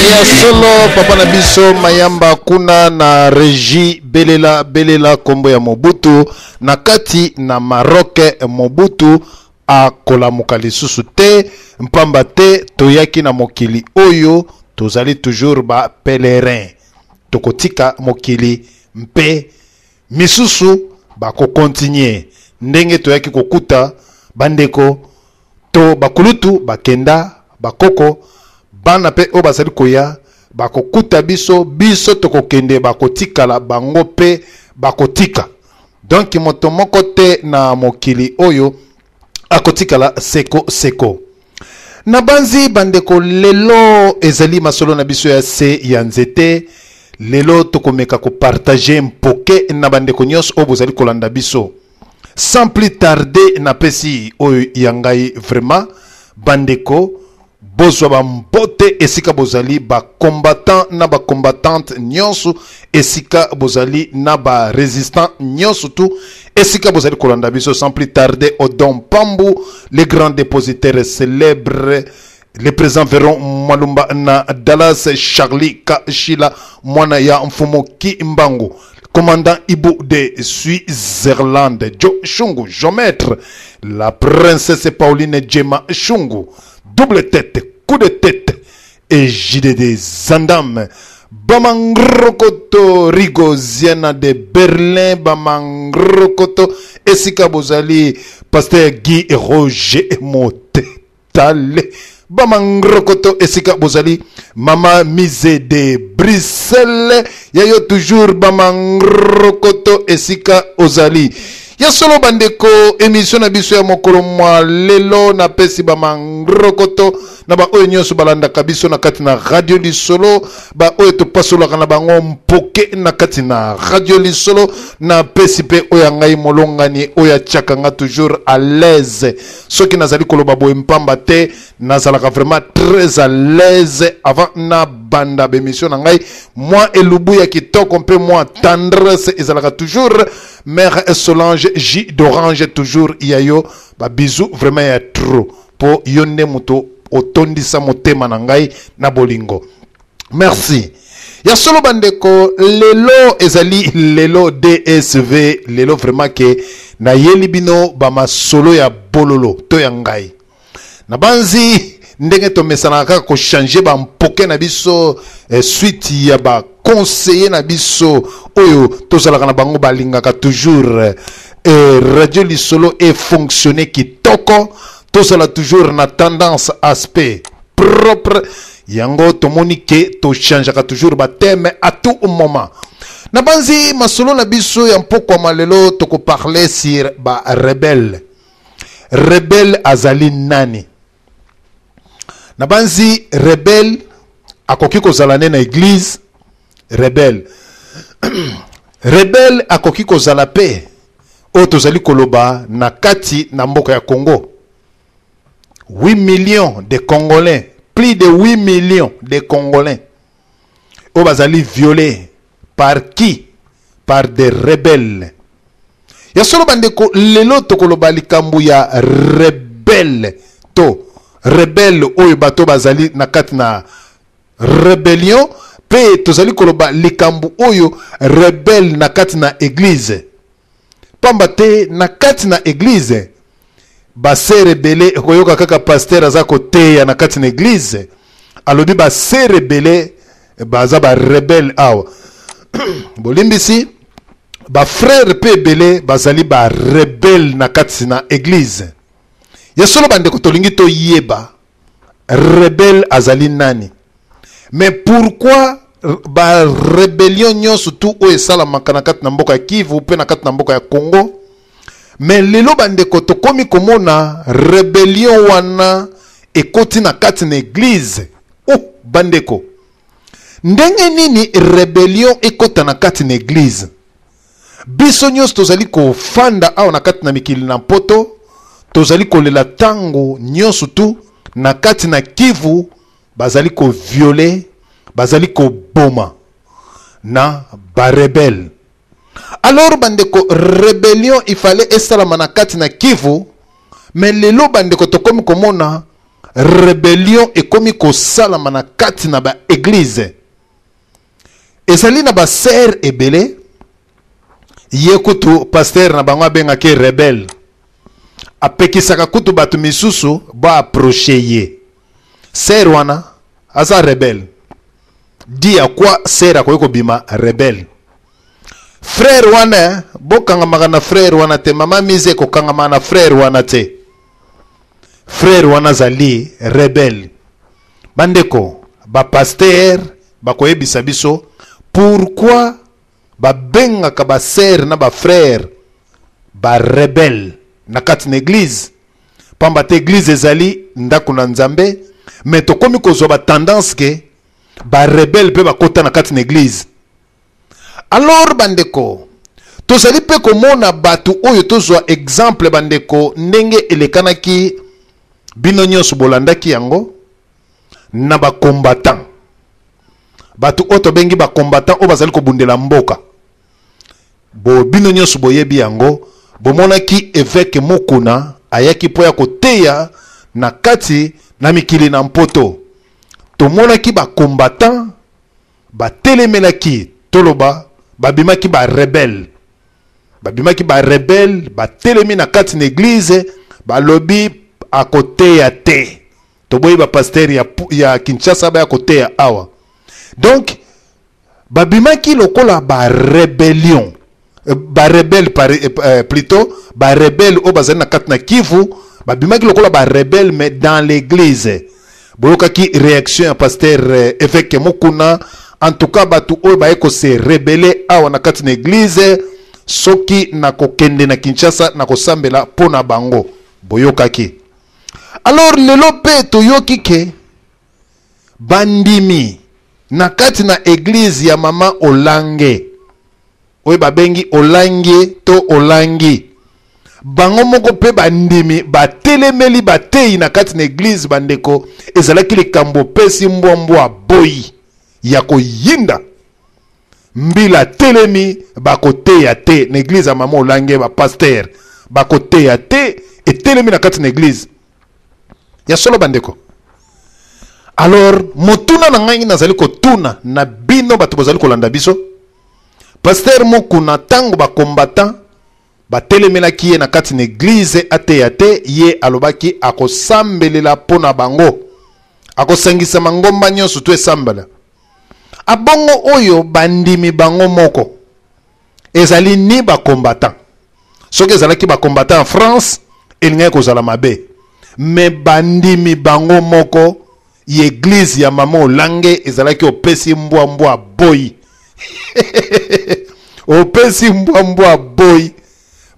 Ya solo, papa na biso Mayamba kuna na régie, belela belela kombo ya Mobutu na kati na Maroc. Mobutu akolamuka lisusu te, mpamba te toyaki na mokili oyo, tozali toujours ba pèlerin. Tokotika mokili mpe misusu bakokontinue ndenge toyaki kokuta bandeko to bakulutu bakenda, bakoko, bana mpe oyo bazali koya bakokuta biso. Biso tokokende, bakotikala, bango mpe bakotika. Donc moto moko te na mokili oyo akotikala seko seko. Nabanzi bandeko, lelo ezali masolo na biso ya se ya nzete. Lelo tokomeka kopartage mpoke na bandeko nyonso oyo bozali kolanda biso. Sans plus tarder, napesi oyo ya ngai vraiment bandeko, bozwa bambote esika bozali, bacombattant na bacombattante nyonso esika bozali, na barésistant nyonso tu esika bozali kolanda biso. Sans plus tarder, Odon Pambu, le grand dépositaire célèbre, le président Veron Malumba na Dallas, Charlie Kashila, mwana ya Mfumu Kimbangu, commandant Ibu de Switzerland, Joe Shungu, Jean-Maître, la princesse Pauline Djema Shungu, double tête, coup de tête, et JDD Zandam, Bamangrokoto, Rigoziana de Berlin, Bamangrokoto, esika bozali, Pasteur Guy Roger Motetale, Bamangrokoto, esika bozali, Mama Mise de Bruxelles, yayo toujours Bamangrokoto, esika ozali. Ya solo bandeko, émission na biso ya mokolo mwa lelo, napesi bamangrokoto na baoyo nyonso balandaka biso na kati na Radio Lisolo, baoyo topasolaka na bango mpoke na kati na Radio Lisolo. Napesi mpe oyo ya ngai molongani oyo atiaka nga toujours à l'aise. Soki nazali koloba boye, mpamba te nazalaka vraiment très à l'aise avant na banda bémission na ngai. Mwa elubu ya kitoko mpe mwa tendresse ezalaka toujours. Mère Solange J d'Orange, toujours yayo, babisous vraiment ya trop, mpo yo nde moto otondisa motema na ngai na bolingo. Merci. Ya solo bandeko, lelo ezali lelo DSV, lelo vraiment ke nayeli bino bamasolo ya bololo to ya ngai. Nabanzi ndenge tomesanaka kaka kochange bampoke na biso, suite ya baconseiller na biso oyo tozalaka na bango, balingaka toujours Radio Lisolo efonctionne kitoko, tozala toujours na tendance, aspect propre. Yango tomoni ke tochangeaka toujours bathème à tout moment. Nabanzi masolo na biso ya mpokwama lelo, tokoparle sur barebelle. Rebelle azali nani? Nabanzi rebelle akoki kozala ne na église, rebelle, rebelle akoki kozala mpe oyo tozali koloba na kati na mboka ya Congo. 8 millions de Congolais, plus de 8 millions de Congolais oyo bazali violés par qui? Par des rebelles. Ya solo bandeko, lelo tokoloba likambo ya rebelle to rebelle oyo bato bazali na kati na rébellion, mpe tozali koloba likambo oyo rebelle na kati na église, pamba te na kati na église basœur ebele, ekoyoka kaka pasteur aza koteya na kati na église, alobi basœur ebele baza barebelle awa. Bolimbisi, bafrère mpe ebele bazali barebelle na kati na église. Ya solo bandeko, tolingi toyeba rebelle azali nani. Mais pourquoi barébellion nyonso tu oyo esalamaka na kati na mboka ya Kivu mpe na kati na mboka ya Congo, mais lelo bandeko tokomi komona rébellion wana ekoti na kati na église? Oh bandeko, ndenge nini rébellion ekota na kati na église? Biso nyonso tozali kofanda awa na kati na mikili na Mpoto, tozali kolela ntango nyonso tu na kati na Kivu bazali koviole, bazali koboma na barebelle. Alors bandeko, rébellion ifale esalama na kati na Kivu, mais lelo bandeko tokomi komona Rebellion ekomi kosalama na kati na ba eglise. Ezali na ba sœur ebele, ye kutu pasteur na bango abengaki rebelle, apekisaka kutu bato misusu ba approcher ye. Sœur wana aza rebelle. Di ya quoi sœur akoki kobima rebelle? Frère wana bokangamaka na frère wana te, mama mise kokangama na frère wana te. Frère wana azali rebelle. Bandeko ba pasteur bakoyebisa biso pourquoi babengaka ba sœur na ba frère ba rebelle na kati na église. Pamba te église ezali ndako na Nzambe, mais tokomi kozwa ba tendance ke ba rebelle pe bakota na kati na église. Alors bandeko, tozali pe komona bato oyo tozwa exemple bandeko ndenge elekanaki bino nyonso bolandaki yango na ba combattant. Bato oyo tobengi ba combattant oyo bazali kobundela mboka. Bo bino nyonso boyebi yango, bomonaki évêque Mukuna ayaki mpo ya koteya na kati na mikili na Mpoto. Tomonaki ba combattant batelemelaki, toloba babimaki ba rebelle. Babimaki ba rebelle, batelemi na kati na église, balobi akoteya te. Toboyi ba pasteur ya Kinshasa baya koteya awa. Donc babimaki lokola ba rébellion, ba rebelle par plutôt ba rebelle oyo bazali na kati na Kivu, babimaki lokola ba rebelle mais dans l'église. Boyokaki réaction ya pasteur évêque Mukuna. En tout cas bato oyo baye ko se rebeller awa na kati na église, soki na kokende na Kinshasa na kosambela mpo na bango. Boyokaki. Alors lelo pe toyoki ke bandimi na kati na église ya mama Olange, oyo babengi Olange to Olangi, bango moko pe bandimi batelemeli bateyi na kati na église. Bandeko, ezalaki likambo pesi mbwa mbwa boyi ya koyinda. Mbila telemi bakoteya te na église ya mama Olange, ba pasteur bakoteya te, etelemi na kati na église ya solo bandeko. Alors motuna na ngai nazali kotuna na bino bato bozali kolanda biso, pasteur Mukuna tango ba combattant batelemelaki ye na kati na église ateya te, ye alobaki akosambelela mpo na bango, akosangisa mangomba nyonso to esambela. Abongo oyo bandimi bango moko ezali ni ba combattant. Soki ezalaki ba combattant en France elingaki kozala mabe, mais bandimi bango moko l'église ya mama Olange ezalaki opesi mbwa mbwa boyi. Opesi mbwa mbwa boyi,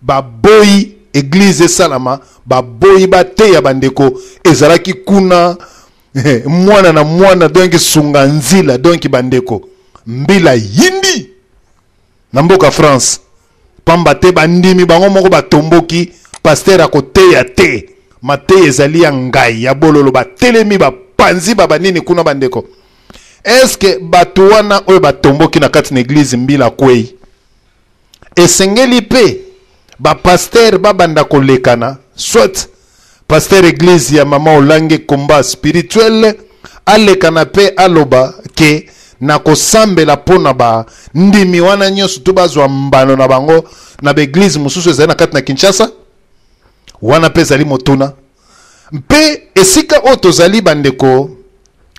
ba boyi église esalama, ba boyi bateya bandeko ezalaki kuna mwana na mwana, donc sunga nzila, donc bandeko mbila yindi na mboka France. Pamba te bandimi bango moko batomboki, pasteur akoteya te, mateya ezali ya ngai ya bololo, batelemi bapanzi ba banini kuna bandeko. Est-ce que bato wana oyo batomboki na kati na église mbila kwei, esengeli pe ba pasteur babanda kolekana, soit pasteur église ya mama Olange combat spirituel alekana pe aloba ke na kosambela mpona ba ndimi wana nyonso to bazwa mbano na bango na ba église mosusu ezali na kati na Kinshasa. Wana pe ezali motuna. Mpe esika oyo tozali bandeko,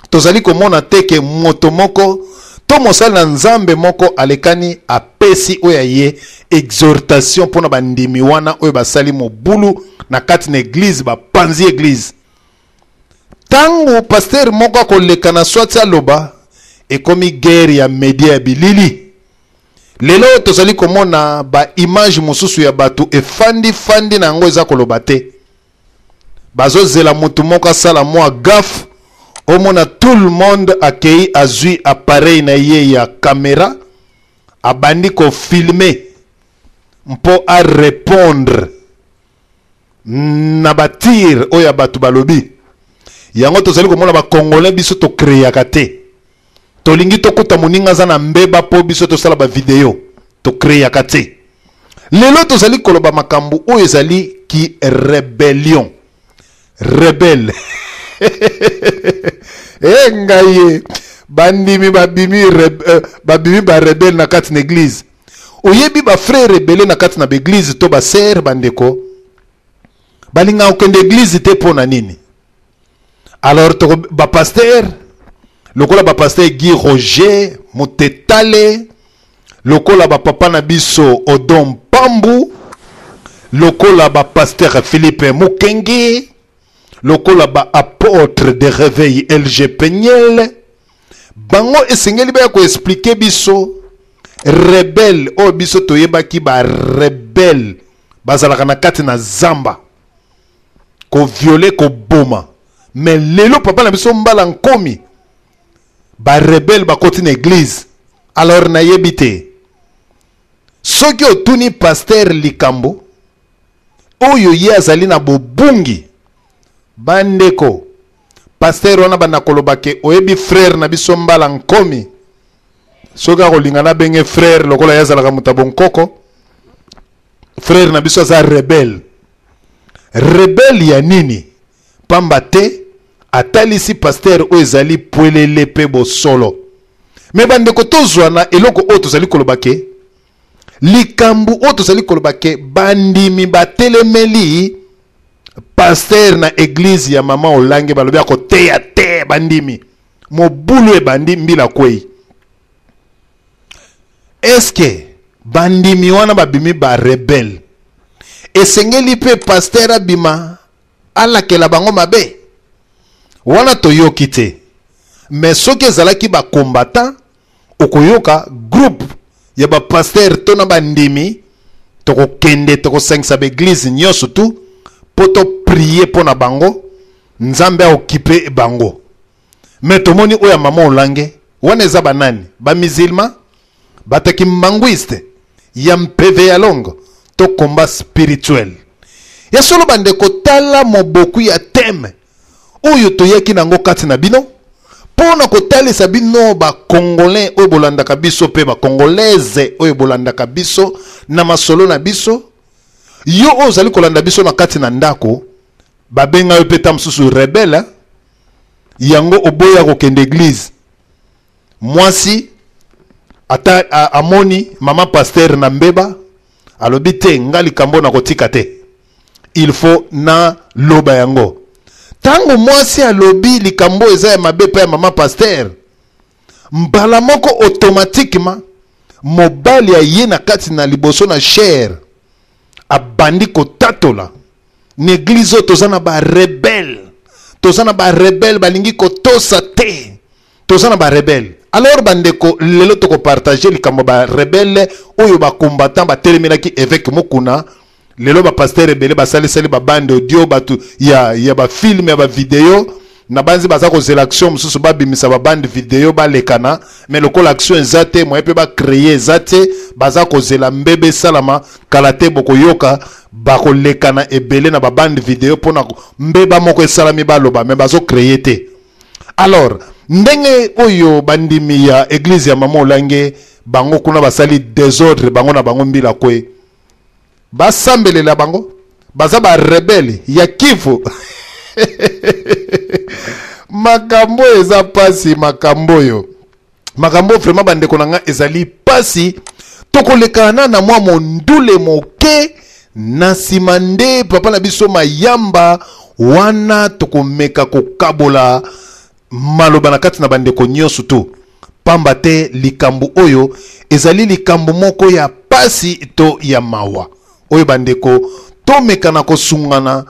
tozali komona te ke moto moko to mosali na Nzambe moko alekani apesi oyo ya ye exhortation mpona bandimi wana oyo basali mobulu na kati na église, bapanzi église. Tango pasteur moko akoleka na swati aloba, ekomi guerre ya media ya bilili. Lelo tozali komona ba image mosusu ya bato efandi fandi na yango eza koloba te. Bazozela motu moko asala mwa gaffe, omona tout le monde akei azwi appareil na ye ya caméra, abandi ko filmer mpo a répondre na ba tir oyo ya bato balobi. Yango tozali komona ba Congolais biso to créaka te. Tolingi tokuta moninga aza na mbeba po biso tosala ba video, to créaka te. Lelo tozali koloba makambo oyo ezali ki rébellion. Rebelle. E ngai ye, bandimi babimi babimi barebele na kati na eglize. Oyebi bafrere ebele na kati na baeglize to basere, bandeko balingaka kokende eglize te. Mpo na nini? Alors bapaster lokola bapaster Guy Roger Motetale, lokola bapapa na biso Odon Pambu, lokola bapaster Philippe Mukenge, lokola baapôtre de réveil LG Peniel, bango esengeli baya koexplike biso rebelle oyo biso toyebaki. Barebele bazalaka na kati na zamba koviole, koboma, mais lelo papa na biso Mbala Nkomi, barebele bakoti na eglize. Alors nayebi te soki otuni paster likambo oyo ye azali na bobungi. Bandeko paster wana banda koloba ke oyebi frere na biso Mbala Nkomi, soki akolinga nabenge frere lokola ye azalaka moto ya bonkoko, frere na biso aza rebele. Rebele ya nini? Pamba te atalisi paster oyo ezali pwelele mpe bosolo. Me bandeko, tozwa na eloko oyo tozali koloba ke likambo oyo tozali koloba ke bandimi batelemeli paster na eglize ya mama Olange, balobi akoteya te. Bandimi, mobulu ebandi, mbila kwei. Eske bandimi wana babimi barebele, esengeli mpe paster abima alakela bango mabe wana? Toyoki te. Me soki ezalaki bacombattant, okoyoka groupe ya bapaster to na bandimi, tokokende, tokosangisa baeglize nyonso tu mpo toprie mpo na bango, Nzambe aokipe bango. Me tomoni oyo ya mama Olange wana eza banani? Bamusulman, bataki mbanguiste ya mpeve ya longo to combat spirituel ya solo. Bandeko, tala moboku ya teme oyo toyaki nango kati na bino mpo na kotalisa bino bacongolais oyo bolandaka biso mpe bacongolaise oyo bolandaka biso na masolo na biso. Yo oyo ozali kolanda biso na kati na ndako, babenga yo mpe ta mosusu rebele, yango oboya kokende eglize. Mwasi ata amoni mama paster na mbeba, alobi te, nga likambo nakotika te, il faut na loba yango. Ntango mwasi alobi likambo eza ya mabe mpe ya mama paster, mbala moko automatiquement mobali aye na kati na liboso na chere, abandi kotatola na eglize oyo toza na barebele, toza na barebele, balingi kotosa te, toza na barebele. Alors bandeko, lelo tokopartage likambo barebele oyo bacombattant batelemelaki évêque Mokuna. Lelo bapaster ebele basalisali babande audio, bato ya bafilme, ya bavideo na banzi baza kozela action mosusu, babimisa babande video, balekana. Me lokola action eza te, moye mpe bacreye eza te, baza kozela mbebe esalama. Kala te bokoyoka bakolekana ebele na babande video mpona mbeba moko esalami, baloba. Me bazocreye te. Alors ndenge oyo bandimi ya eglize ya mama Olange, bango kuna basali desordre, bango na bango, mbila kwe, basambelela bango, baza barebele ya Kivu. Makambo oyo eza pasi, makambo oyo, makambo vraiment, bandeko na nga, ezali pasi. Tokolekana na mwa mondule moke na nsima nde papa na biso Mayamba wana tokomeka kokabola maloba na kati na bandeko nyonso tu, pamba te likambo oyo ezali likambo moko ya pasi to ya mawa oyo bandeko tomeka na kosungana.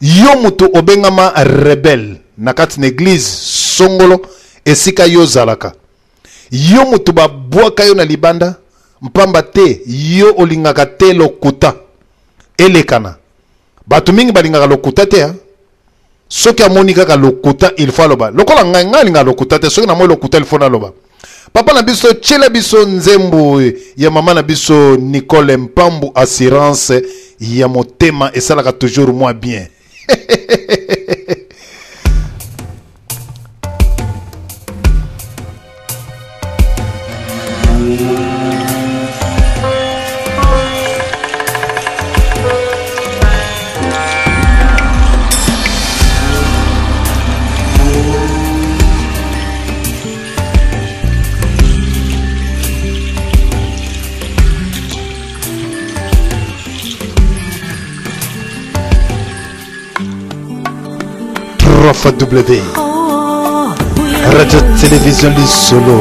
Yo moto obengama rebele na kati na eglize songolo, esika yo ozalaka, yo moto babwaka yo na libanda mpamba te yo olingaka te lokuta elekana. Bato mingi balingaka lokuta te, hein? Soki amoni kaka lokuta, il faut aloba. Lokola ngai, ngai alingaka lokuta te. Soki namoni lokuta, il faut naloba. Papa na biso, tiela biso nzembo ya mama na biso Nicole Mpambu, Assurance ya motema, esalaka toujours mwa bien. 3 fois W Radio Télévision Lisolo.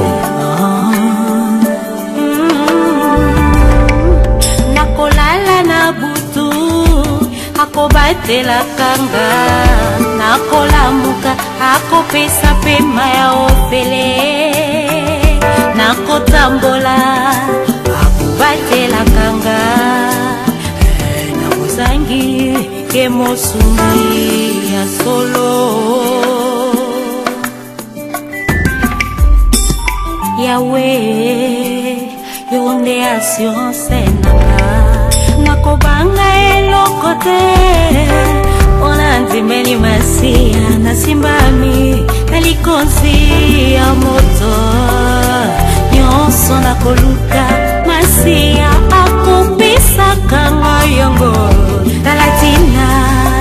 Nakolala na butu, akobatelaka nga, nakolamuka, akopesa pema ya ofele, nakotambola, akobatelaka nga, nakozangi ke mosungi ya solo. Yawe, yo nde assurance nanga, nakobanga eloko te, mpona ndimeli Masiya, nasimbami na likonzi ya moto. Nyonso nakoluka, Masiya akopesaka ngai yango. Tala ntina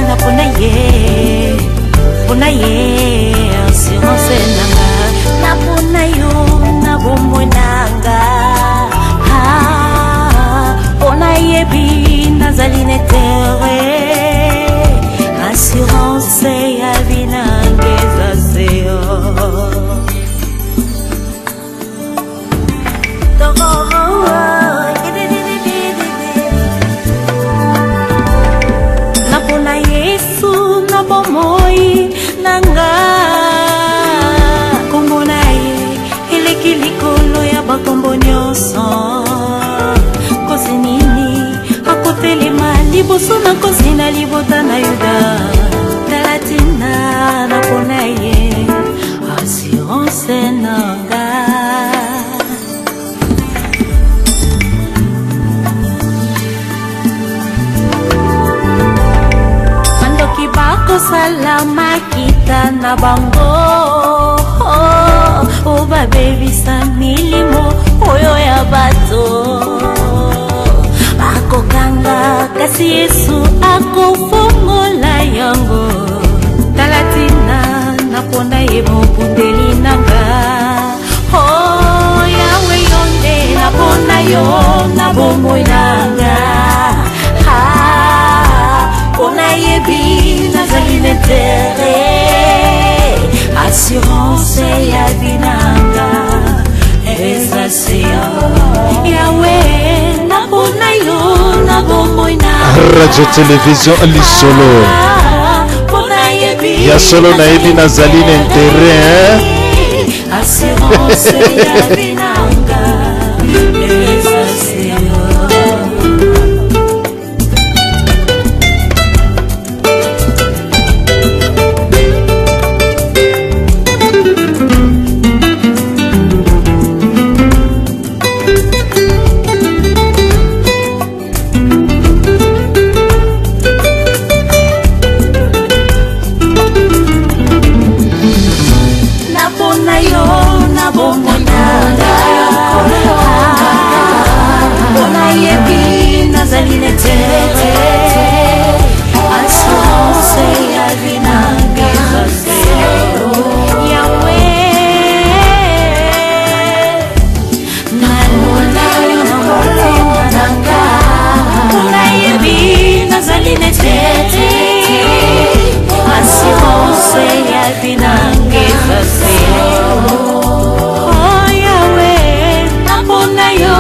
napona ye, mpona ye assurance nanga, napona yo na bomoi nanga, mpona yebi nazali netere, assurance ya binange eza seyo. Napona Yesu na bomoi na nga, kombo na ye eleki likolo ya bakombo nyonso. Nkosi nini akotelema liboso na nkosi na libota na Yuda? Tala ntina napona ye, assurance na nga. Bandoki bakosala makita na bango, o babebisa milimo oyo ya bato, bakokanga, kasi Yesu akofongola yango. Tala ntina napona ye, mobundeli na nga. Oh, Yawe, yo nde napona yo na bomoi na nga, mpona yebi nazali netere, assurance ya binanga eza seyo. Yawe, napona yo na bomoi na Radio Télévision Lisolo. Mpona yebi Ya solo, nayebi nazali na intérêt, hein? Assurance ya binanga eza seyo. Napona yo na bomoi nanga, mpona yebi nazali netere, assurance ya binanga Yawe, napona yo na motema nanga, mpona yebi nazali netere, assurance ya binanga eza. Oh, Yawe, napona yo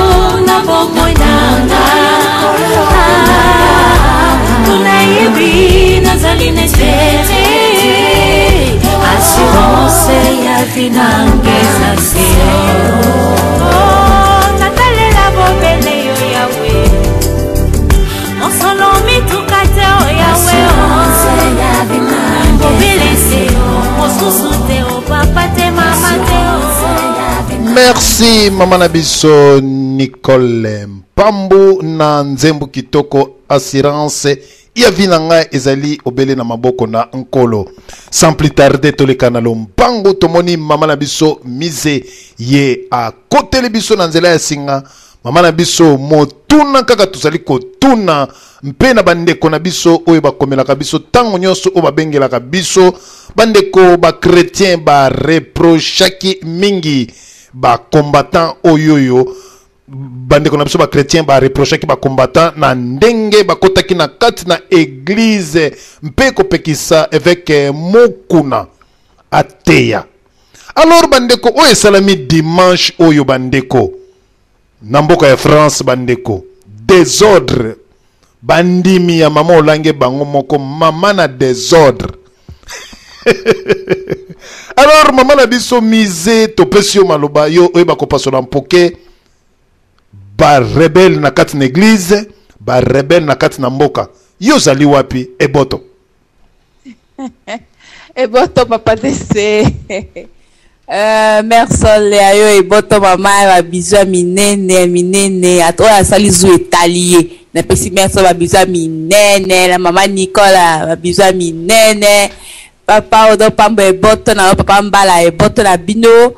na bomoi nanga, mpona yebi nazali netere, assurance ya binanga eza. Natalela bobele yo Yawe, mosolo mituka te o Yawe, bobelese yo, mosusu te o papa te, mama te o. Merci mama na biso Nicole Mpambu na nzembo kitoko, assurance ya vie na ngai ezali obele na maboko na Nkolo. Sans plus tarder, toleka na lombango. Tomoni mama na biso Mise, ye akoteli biso na nzela ya singa. Mama na biso, motuna kaka tozali kotuna mpe na bandeko na biso oyo bakomelaka biso ntango nyonso, oyo babengelaka biso, bandeko bachrétien bareprochaki mingi bacombattant oyo oyo. Bandeko na biso ba chrétien ba reprochaki ba combattant na ndenge bakotaki na kati na eglise mpe kopekisa évêque Mukuna ateya. Alors bandeko, oyo esalami dimanche oyo, bandeko, na mboka ya France, bandeko, désordre. Bandimi ya mama Olangi bango moko mama na désordre. Alors mama na biso mise, topesi yo maloba, yo oyeba kopasola mpoke. Barebelles na kati na église, barebelles na kati na mboka, yo ozali wapi? Eboto. Eboto, papa Dese. Mère Sol ya yo, eboto mama, babisous ya minene ya minene. Oyo asali zu etali ye. Napesi mère Sol babisous ya minene, na mama Nicola babisous ya minene, papa Odo Pambo eboto na yo, papa Mbala eboto na bino.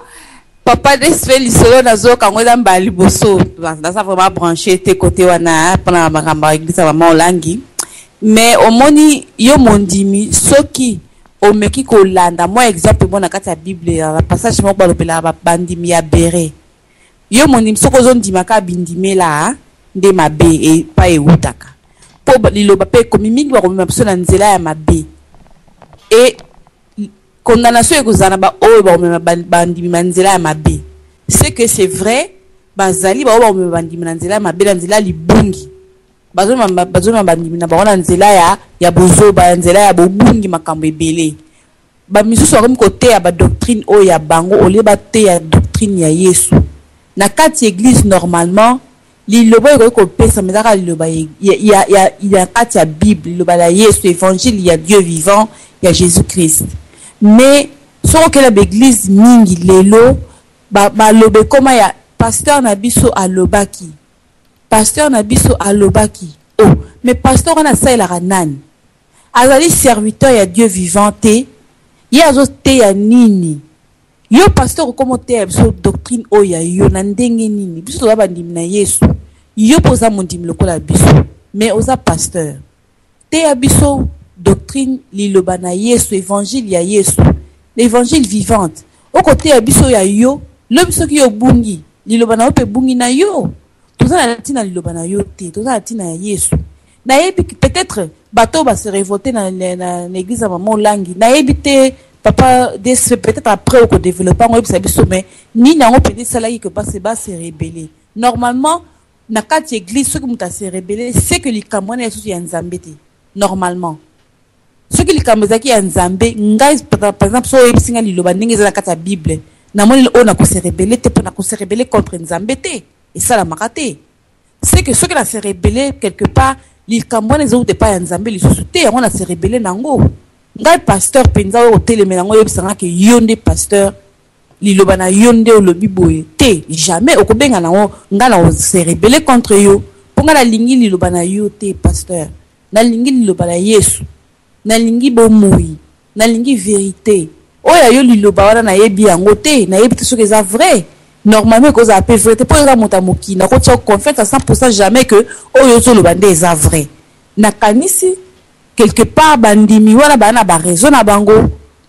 Papa Desfe, lisolo nazoyoka yango eza mbala liboso. Naza vraiment branché te kote wana mpona makambo ya église ya mama Olangi, mais omoni, yo mondimi, soki omeki kolanda mwa exemple mo na kati ya Bible, na passage moko balobelaka bandimi ya Bere. Yo mondimi, soki ozondima kaka bindimela, nde mabe epai ewutaka, mpo liloba mpe ekomi mingi, bakomema biso na nzela ya mabe e condamnation ekozala na baoyo bakomema bandimi na nzela ya mabe. C'est que c'est vrai, bazali baoyo bakomema bandimi na nzela ya mabe, na nzela ya libungi. Bazomema bandimi na bango na nzela ya bozoba, ya nzela ya bobungi, makambo ebele. Bamisusu bakomi koteya badoctrine oyo ya bango au lieu bateya doctrine ya Yesu na kati ya église. Normalement liloba oyo ekoki kopesama eza kaka liloba ya kati ya Bible, liloba ya Yesu, évangile ya Dieu vivant, ya Jésus Christ. Mais soki okenda baéglise mingi lelo, baloba ekoma ya pasteur na biso alobaki, pasteur na biso alobaki. Oh, mais pasteur wana asalelaka nani? Azali serviteur ya Dieu vivant te. Ye azoteya nini? Yo pasteur, okoma oteya biso doctrine oyo ya yo na ndenge nini? Biso toza bandimi na Yesu, yo mpo oza mondimi lokola biso, mais oza pasteur, teya biso doctrine, liloba na Yesu, évangile ya Yesu, l'évangile vivante. Okoteya biso ya yo, lobi soki yo obungi, liloba na yo mpe ebungi na yo. Toza na ntina liloba na yo te, toza na ntina ya Yesu. Nayebi peut-être bato oyo base révolté na église ya mama Olangi, nayebi te, papa Dsp, peut-être après okodéveloppe yango, oyebisa biso. Mais nini yango mpenza esalaki ke base rebelle? Normalement na kati ya église, soki moto ase rebelle, c'est que likambo wana lisusu ya Nzambe te. Normalement soki likambo ezalaki ya Nzambe, ngai par exemple, so oyebisi ngai liloba ndenge eza na kati ya Bible, namoni oyo nakose rebelle te, mpo nakose rebelle contre Nzambe te, esalamaka te. C'est que soki nase rebelle quelque part, likambo wana ezouta epai ya Nzambe lisusu te, yango nase rebelle nango. Ngai pasteur mpenza oyo otelemela yango, oyebisanga ke yo nde pasteur, liloba na yo nde olobi boye te, jamais okobenga nango ngai na se rebelle contre yo, mpo ngai nalingi liloba na yo te, pasteur. Nalingi liloba na Yesu, nalingi bomoi, nalingi vérité. Oyo ya yo liloba wana, nayebi yango te, nayebi te soki eza vrai. Normalement ekozala mpe vrai te, mpo eza moto ya mokili. Nakotia confiance à 100 jamais que oyo ozoloba nde eza vrai. Nakanisi quelque part bandimi wana baa na baraison na bango,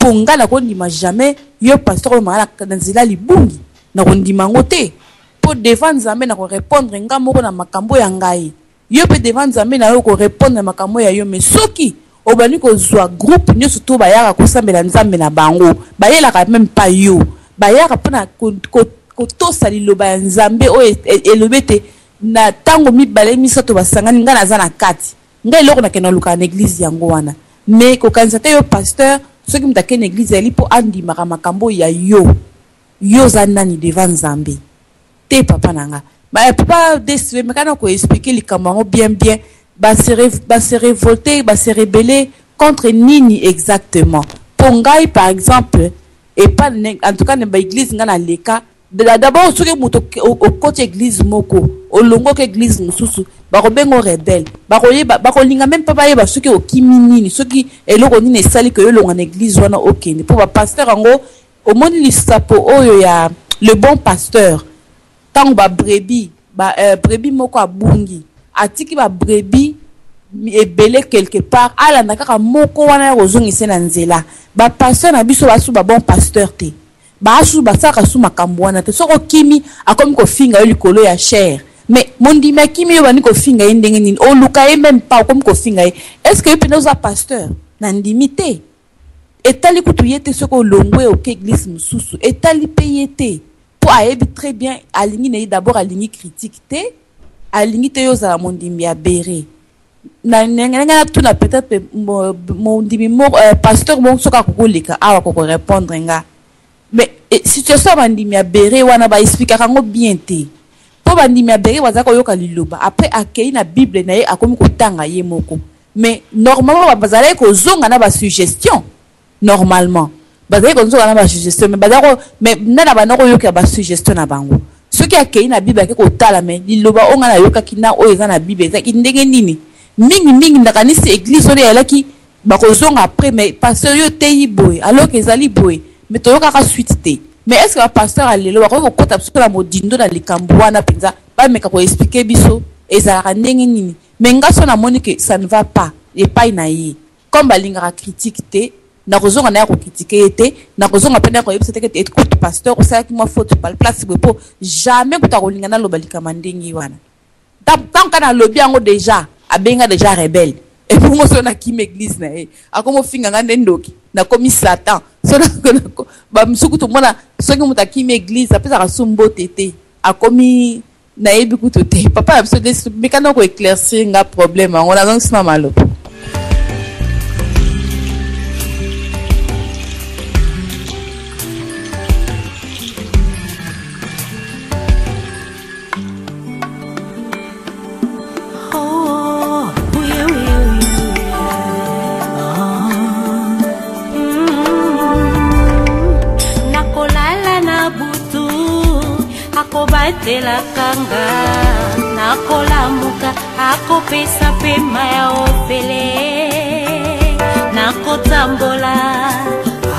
mpo ngai nakondima jamais yo pasteur oyo maa na nzela libungi, nakondima yango te, mpo devant Nzambe nakorépondre nga moko na makambo ya ngai. Yo mpe devant Nzambe na yo korépondre na makambo ya yo. Mais soki obandi kozwa groupe nyonso to bayaka kosambela Nzambe na bango, bayelaka même pas yo, bayaka mpona kotosa liloba ya Nzambe oyo elobi ete na ntango mibale misato basangani, ngai naza na kati. Ngai eloko nakende koluka na église yango wana. Mais kokanisa te yo pasteur, soki moto akende église ezali mpo andimaka makambo ya yo. Yo oza nani devant Nzambe te? Papa na nga, papa Dsv, meka na koexpliquer likambo yango bien bien. Base révolté, base rebelle contre nini exactement? Mpo ngai par exemple, epa en tout cas na baéglise ngai naleka, d'abord soki moto okoti église moko, olongoki église mosusu, bakobenga rebelle, bakoyeba, bakolinga même mpa bayeba soki okimi nini, soki eloko nini esali ke olonga na église wana okende. Mpo bapasteur yango, omoni lisapo oyo ya le bon pasteur, ntango babrebis ba, brebis moko abungi, atiki babrebis ebele quelque part, alanda kaka moko wana ya kozongisa na nzela. Bapasteur na biso basu babon pasteur te. Basusu basalaka su makambo wana te. Soki okimi, akomi kofinga yo likolo ya chaire. Mais mondimi akimi yo, obandi kofinga ye ndenge nini? Oluka ye meme pas, okomi kofinga ye. Est ce que yo mpenza oza pasteur? Nandimi te. Etali kutu ye te soki olongwe oke eglise mosusu, etali mpe ye te. Po ayebi très bien, alingi na ye d'abord alingi critique te, alingi te yo ozala mondimi ya bere. Na ndenge natuna peut-être mondimi moko, pasteur moko soki akoki koleka awa akoki korépondre nga. Mais situation ya bandimi ya bere wana ba expliquaka yango bien te. Po bandimi ya bere bazalaka koyoka liloba, après akei na Bible na ye akomi kotanga ye moko. Mais normalement bazalaki kozonga na ba suggestions. Normalement bazalaki kozonga na ba suggestions, mais bazalaki ko, mais nani abanda koyokela ba suggestions na bango? Soki akei na Bible ake kotala, mais liloba oyo ngai nayokaki na oyo eza na Bible ezalaki ndenge nini? Mingi mingi nakanisi eglise wana eyalaki bakozonga après, mais pasteur yo oteyi boye alors que ezali boye, mais toyokaka suite te. Mais est-ce que ba pasteurs ya lelo bakoki kokota biso na modindo na likambo wana mpenza, bameka ko expliquer biso ezalaka ndenge nini? Mais nga so namoni que ça ne va pas epai na ye, comme balingaka critique te, nakozonga na ya ko critiquer ye te, nakozonga pe na ya koyebisa te que écoute pasteur osalaki mwa faute par place boye, po jamais kuta kolinga naloba likambo ya ndenge wana. Tant que nalobi yango déjà, abenga déjà rebelle. Et pour moi, soki nakimi église na ye, akomi ofinga nga nde ndoki, nakomi Satan. Soki ba misusu kutu omona, soki moto akimi église, apesaka su mbote te, akomi nayebi kutu te. Papa na biso nde mekana ko éclaircir nga problème yango, nazongisi na maloba. Akobatelaka nga, nakolamuka, akopesa pema ya ofele, nakotambola,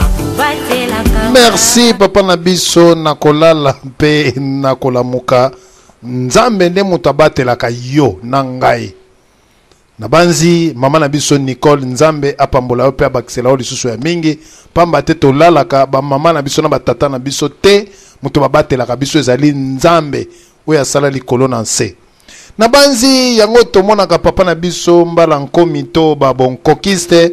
akobatelaka nga. Merci papa na biso, nakolala mpe nakolamuka. Nzambe nde moto abatelaka yo na ngai. Nabanzi mama na biso Nicole, Nzambe apambola yo mpe abakisela yo lisusu ya mingi, pamba te tolalaka ba mama na biso na ba tata na biso te, moto babatelaka biso ezali Nzambe oyo asala likolo na nse. Nabanzi yango tomonaka papa na biso Mbala Nkomi to ba bonkokiste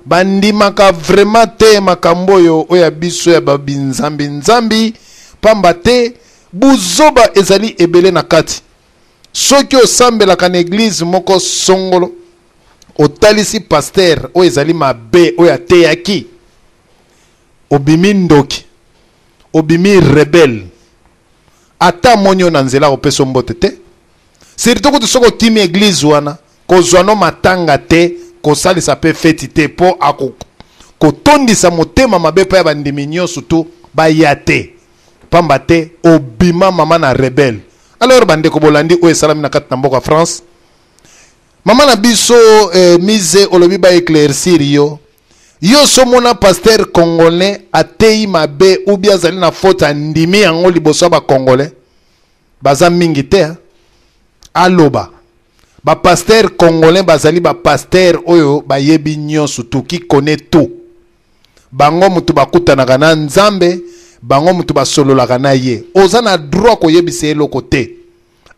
bandimaka vraiment te makambo oyo oyo ya biso ya ba binzambi nzambi, pamba te buzoba ezali ebele na kati. Soki osambelaka na eglise moko songolo, otalisi pasteur oyo ezali mabe oyo ateyaki, obimi ndoki, obimi rebelle. Ata amoni yo na nzela akopesa yo mbote te. Surtout kutu soki okimi eglise wana, kozwa no matanga te, kosalisa pe feti te, po ako kotondisa motema mabe pa ya bandimi nyonso tu baya te, pamba te obima mama na rebelle. Alors bandeko bolandi oyo esalami na kati na mboka France, mama na biso Mise olobi ba éclaircir yo. Yo somona pasteur congolais ateyi mabe ou bien azali na faute, andimi yango liboso ya ba congolais baza mingi te, hein? Aloba ba pasteur congolais bazali ba pasteur oyo bayebi nyonso tout, qui connaît tout. Bango mutu bakutanaka na Nzambe, bango mutu basololaka na ye. Oza na droit koyebisa ye eloko te.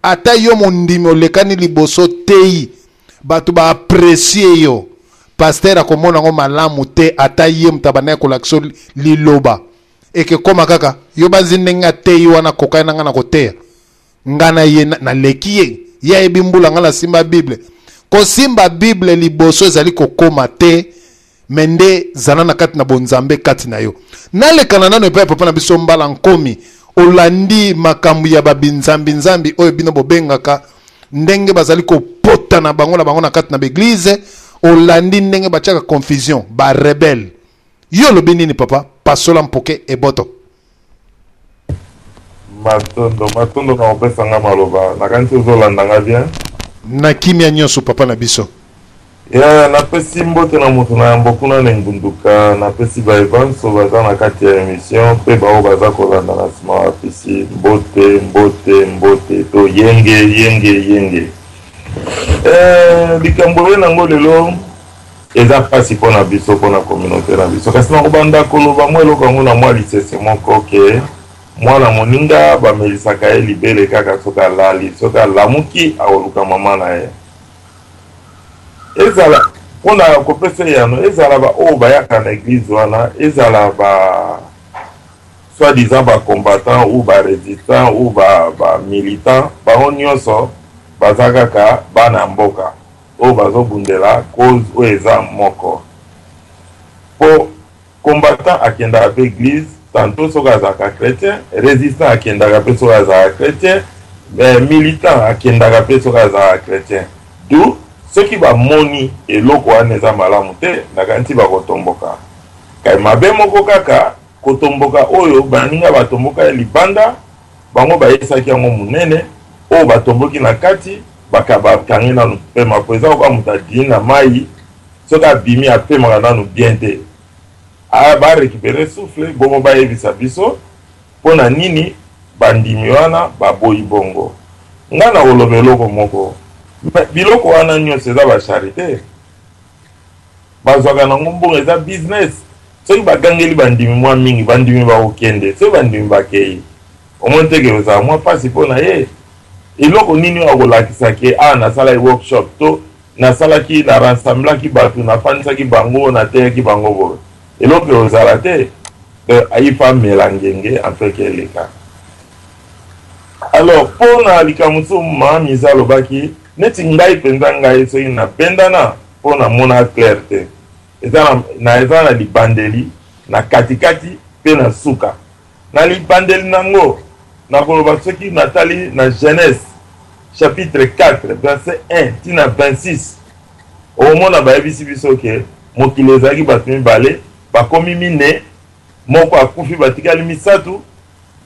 Ata yo mondimi olekani liboso tei, bato ba apprécier yo. Pasteur akomona yango malamu te, ata ye moto abandaki kolakisa yo liloba. Eke koma kaka, yo banzi ndenge ateyi wana kokani na nga na koteya. Nga na ye naleki ye, ye ayebi mbula nga nasimba Bible. Kosimba Bible liboso ezali kokoma te, me nde zala na kati na bonzambe kati na yo. Nalekana nano epai ya papa na biso Mbala Nkomi, olandi makambo ya babinzambi-nzambi oyo bino bobengaka, ndenge bazali kopota na bango na bango na kati na baeglize, olandi ndenge batiaka confusion, ba rebelle. Yo olobi nini papa? Pasola mpoke eboto. Matondo, matondo na kopesa nga maloba. Nakanisi ozolanda nga bien. Na kimia nyonso papa na biso. Ya, napesi mbote na moto na yambo kuna na engunduka, napesi ba Evanso baza na kati ya emission pe baoyo baza kolanda na sima, bapesi mbote, mbote, mbote to yenge, yenge, yenge. Likambo oye nango lelo. Eza mpasi mpo na biso, mpo na communauté na biso. Kasi nakobanda koloba mwa eloko yango na mwa lisese moko ke mwana moninga bamelisaka ye libele kaka soki alali, soki alamuki akoluka mama na ye. Ezala mpo na kopesa eyano, ezala baoyo bayaka na eglise wana, ezala ba soit disant ba combattants ou ba resistants ou ba, ba militants, bango nyonso baza kaka bana mboka oyo bazobundela cause oyo eza moko. Po combattant akendaka pe eglise tantot soki azalaka chretien, resistant akendaka pe soki azalaka chretien, eh, militant akendaka pe soki azalaka chretien. D'où soki bamoni eloko wana eza malamu te, nakanisi bakotomboka. Kai mabe moko kaka kotomboka oyo baninga batomboka ya libanda, bango bayesaki yango monene, oyo batomboki na kati bakangi nanu pema, po eza lokola moto adini na mayi, soki abimi apemaka nanu bien te, ba recuperer souffle, bongo bayebisa biso mpo na nini bandimi wana baboyi bongo. Nga nakoloba eloko moko, mais biloko wana nyonso eza ba charite, bazwaka nango mbongo, eza business. Soki bagangeli bandimi mwa mingi, bandimi bakokende. Soki bandimi bakei, omoni te ke ozala mwa mpasi mpo na ye. Eloko nini oyo akolakisa ke awa nasalaki workshop to nasalaki, na rassemblaki bato, nafandisaki bango, nateyaki bango boye? Eloko ekozala te. Donc il faut amela ngenge afin ke eleka. Alors mpo na likambo mosusu mama Miza alobaki, neti ngai mpenza, ngai soki nabendana mpo namona clair te, eza na, eza na libandeli, na katikati mpe na suka. Na libandeli nango, nakoloba soki natali na Genèse chapitre 4 verset 1 ti na 26, okomona bayebisi biso ke mokili ezalaki bato mibale, bakomi mine, moko akufi, batikali misato,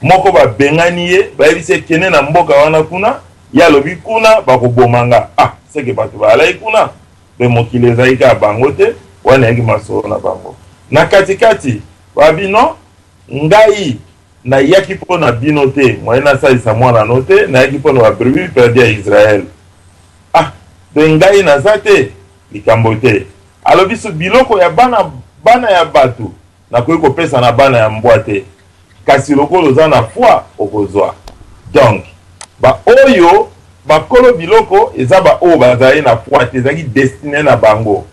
moko babengani ye, bayebisi ye kende na mboka wana kuna, ye alobi kuna bakoboma nga. Ah, seke bato bazalaki kuna, mpe mokili ezalaki kaka bango te, wana eyaki masolo na bango. Na katikati, babi non, ngai nayaki mpo na bino te, moyen nasalisa mwana no te, nayaki mpo na ba brebis perdues ya Israël. Ah, mpe ngai naza te, likambo te. Alobi so biloko ya bana, bana ya bato nakoki kopesa na bana ya mbwa te, kasi lokola oza na foi okozwa. Donc ba oyo bakolo biloko eza ba oyo bazali na foi te, ezalaki destine na bango.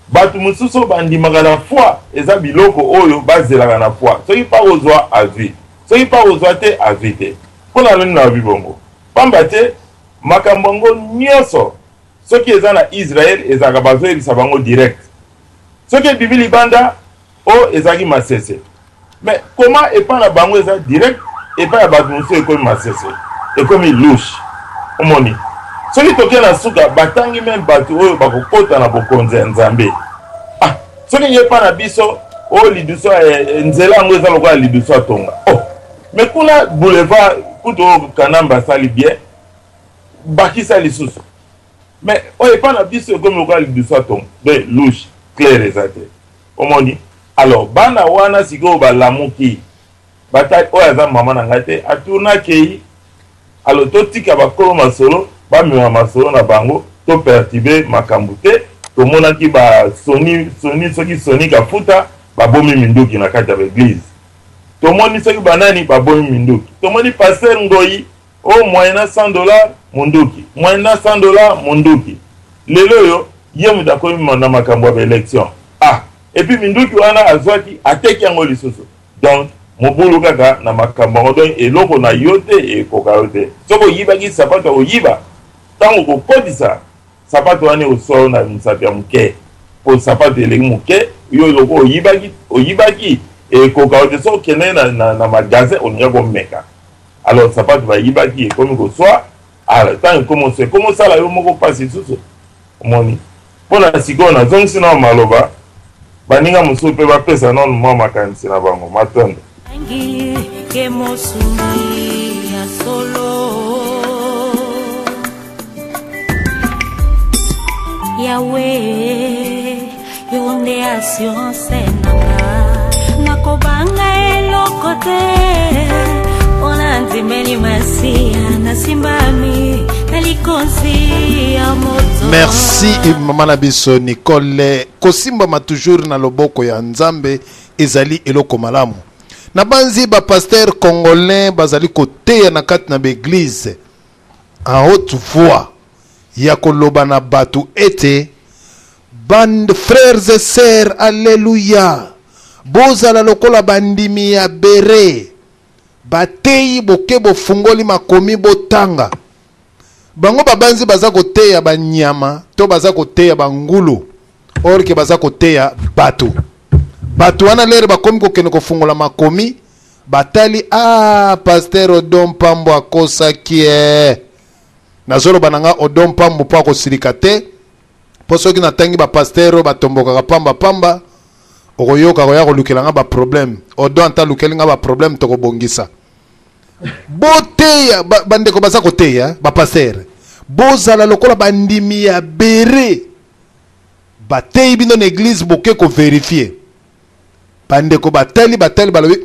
Bato mosusu oyo bandimaka na foi eza biloko oyo bazelaka na foi, soki mpe akozwa azwi, soki mpe akozwa te azwi te. Mpo na nini nalobi bongo? Pamba te makambo yango nyonso soki eza na Israël ezalaka bazoyebisa bango direct, soki ebimi libanda o ezalaki masese. Mais comment epai na bango eza direct, epai ya bato mosusu ekomi masese, ekomi louche. Omoni, soki toke na suka batangi meme bato oyo bakokota na bokonzi ya Nzambe. Ah, soki ye epai na biso oyo lidusu nzela yango eza lokola lidusu atonga. Oh, mais kuna boulevard kutu oyo Kanambe asali bien, bakisa lisusu. Mais oyo epai na biso ekomi lokola lidusu atonga, donc louche claire eza te. Omoni? Alors bana wana sikoyo balamuki, batali oyo aza mama na ngai te, atourne akei. Alors totika bakolo masolo bamema masolo na bango, to perturber makambo te. Tomonaki ba Sony, Sony soki Sony Kafuta babomi minduki na kati ya ba eglise. Tomoni soki banani babomi minduki. Tomoni pasteur Ngoyi oh moyennant $100 munduki, moyennant $100 munduki. Lelo oyo ye moto akomi na makambo ya ba election. Ah, et puis minduki wana azwaki ateki yango lisusu. Donc mobulu kaka na makambo yango. Donc eloko na yo te ekoka yo te. Soki oyibaki sapato ya koyiba, ntango okokotisa sapato wana ekoswa yo na mosapi ya moke, po sapato eleki moke, yo eloko oyibaki, oyibaki ekoka yo te. Soki okendaki na magasin olingaki komeka. Alors sapato bayibaki ekomi koswa, alors ntango ekomi koswa ekomi kosala yo moko mpasi lisusu. Omoni, mpo na sikoyo nazongisi nano maloba, baninga mosusu mpe bapesa nano mwa makanisi na bango. Matondo. Ke mosungi ya solo Yawe yo nde assurance nanga nakobanga eloko te mpona ndimeli masiya nasimbami na likonzi ya moto. Merci mama na biso Nicole. Kosimbama toujours na loboko ya Nzambe ezali eloko malamu. Nabanzi ba pasteur congolais bazali koteya na kati na ba eglise en haute voix ya koloba na bato ete bande frères et sœurs, alleluia, bozala lokola bandimi ya Bere, bateyi boke bofungoli makomi botanga. Bango babanzi baza koteya banyama to baza koteya bangulu, or ke baza koteya bato. Bato wana lere bakomi kokende kofungola makomi, batali, ah, pasteur Odon Mpambo akosaki eh. Nazoloba na nga Odon Mpambo mpo akosilika te, mpo soki natangi ba pasteur oyo batombokaka pamba pamba, okoyoka koya kolukela nga ba problème. Odon ata alukeli nga ba problème, tokobongisa. Boteya bandeko baza koteya ba pasteur, bozala lokola bandimi ya Bere. Bateyi bino na eglise, boke ko verifier. Bandeko batali, batali, balobi,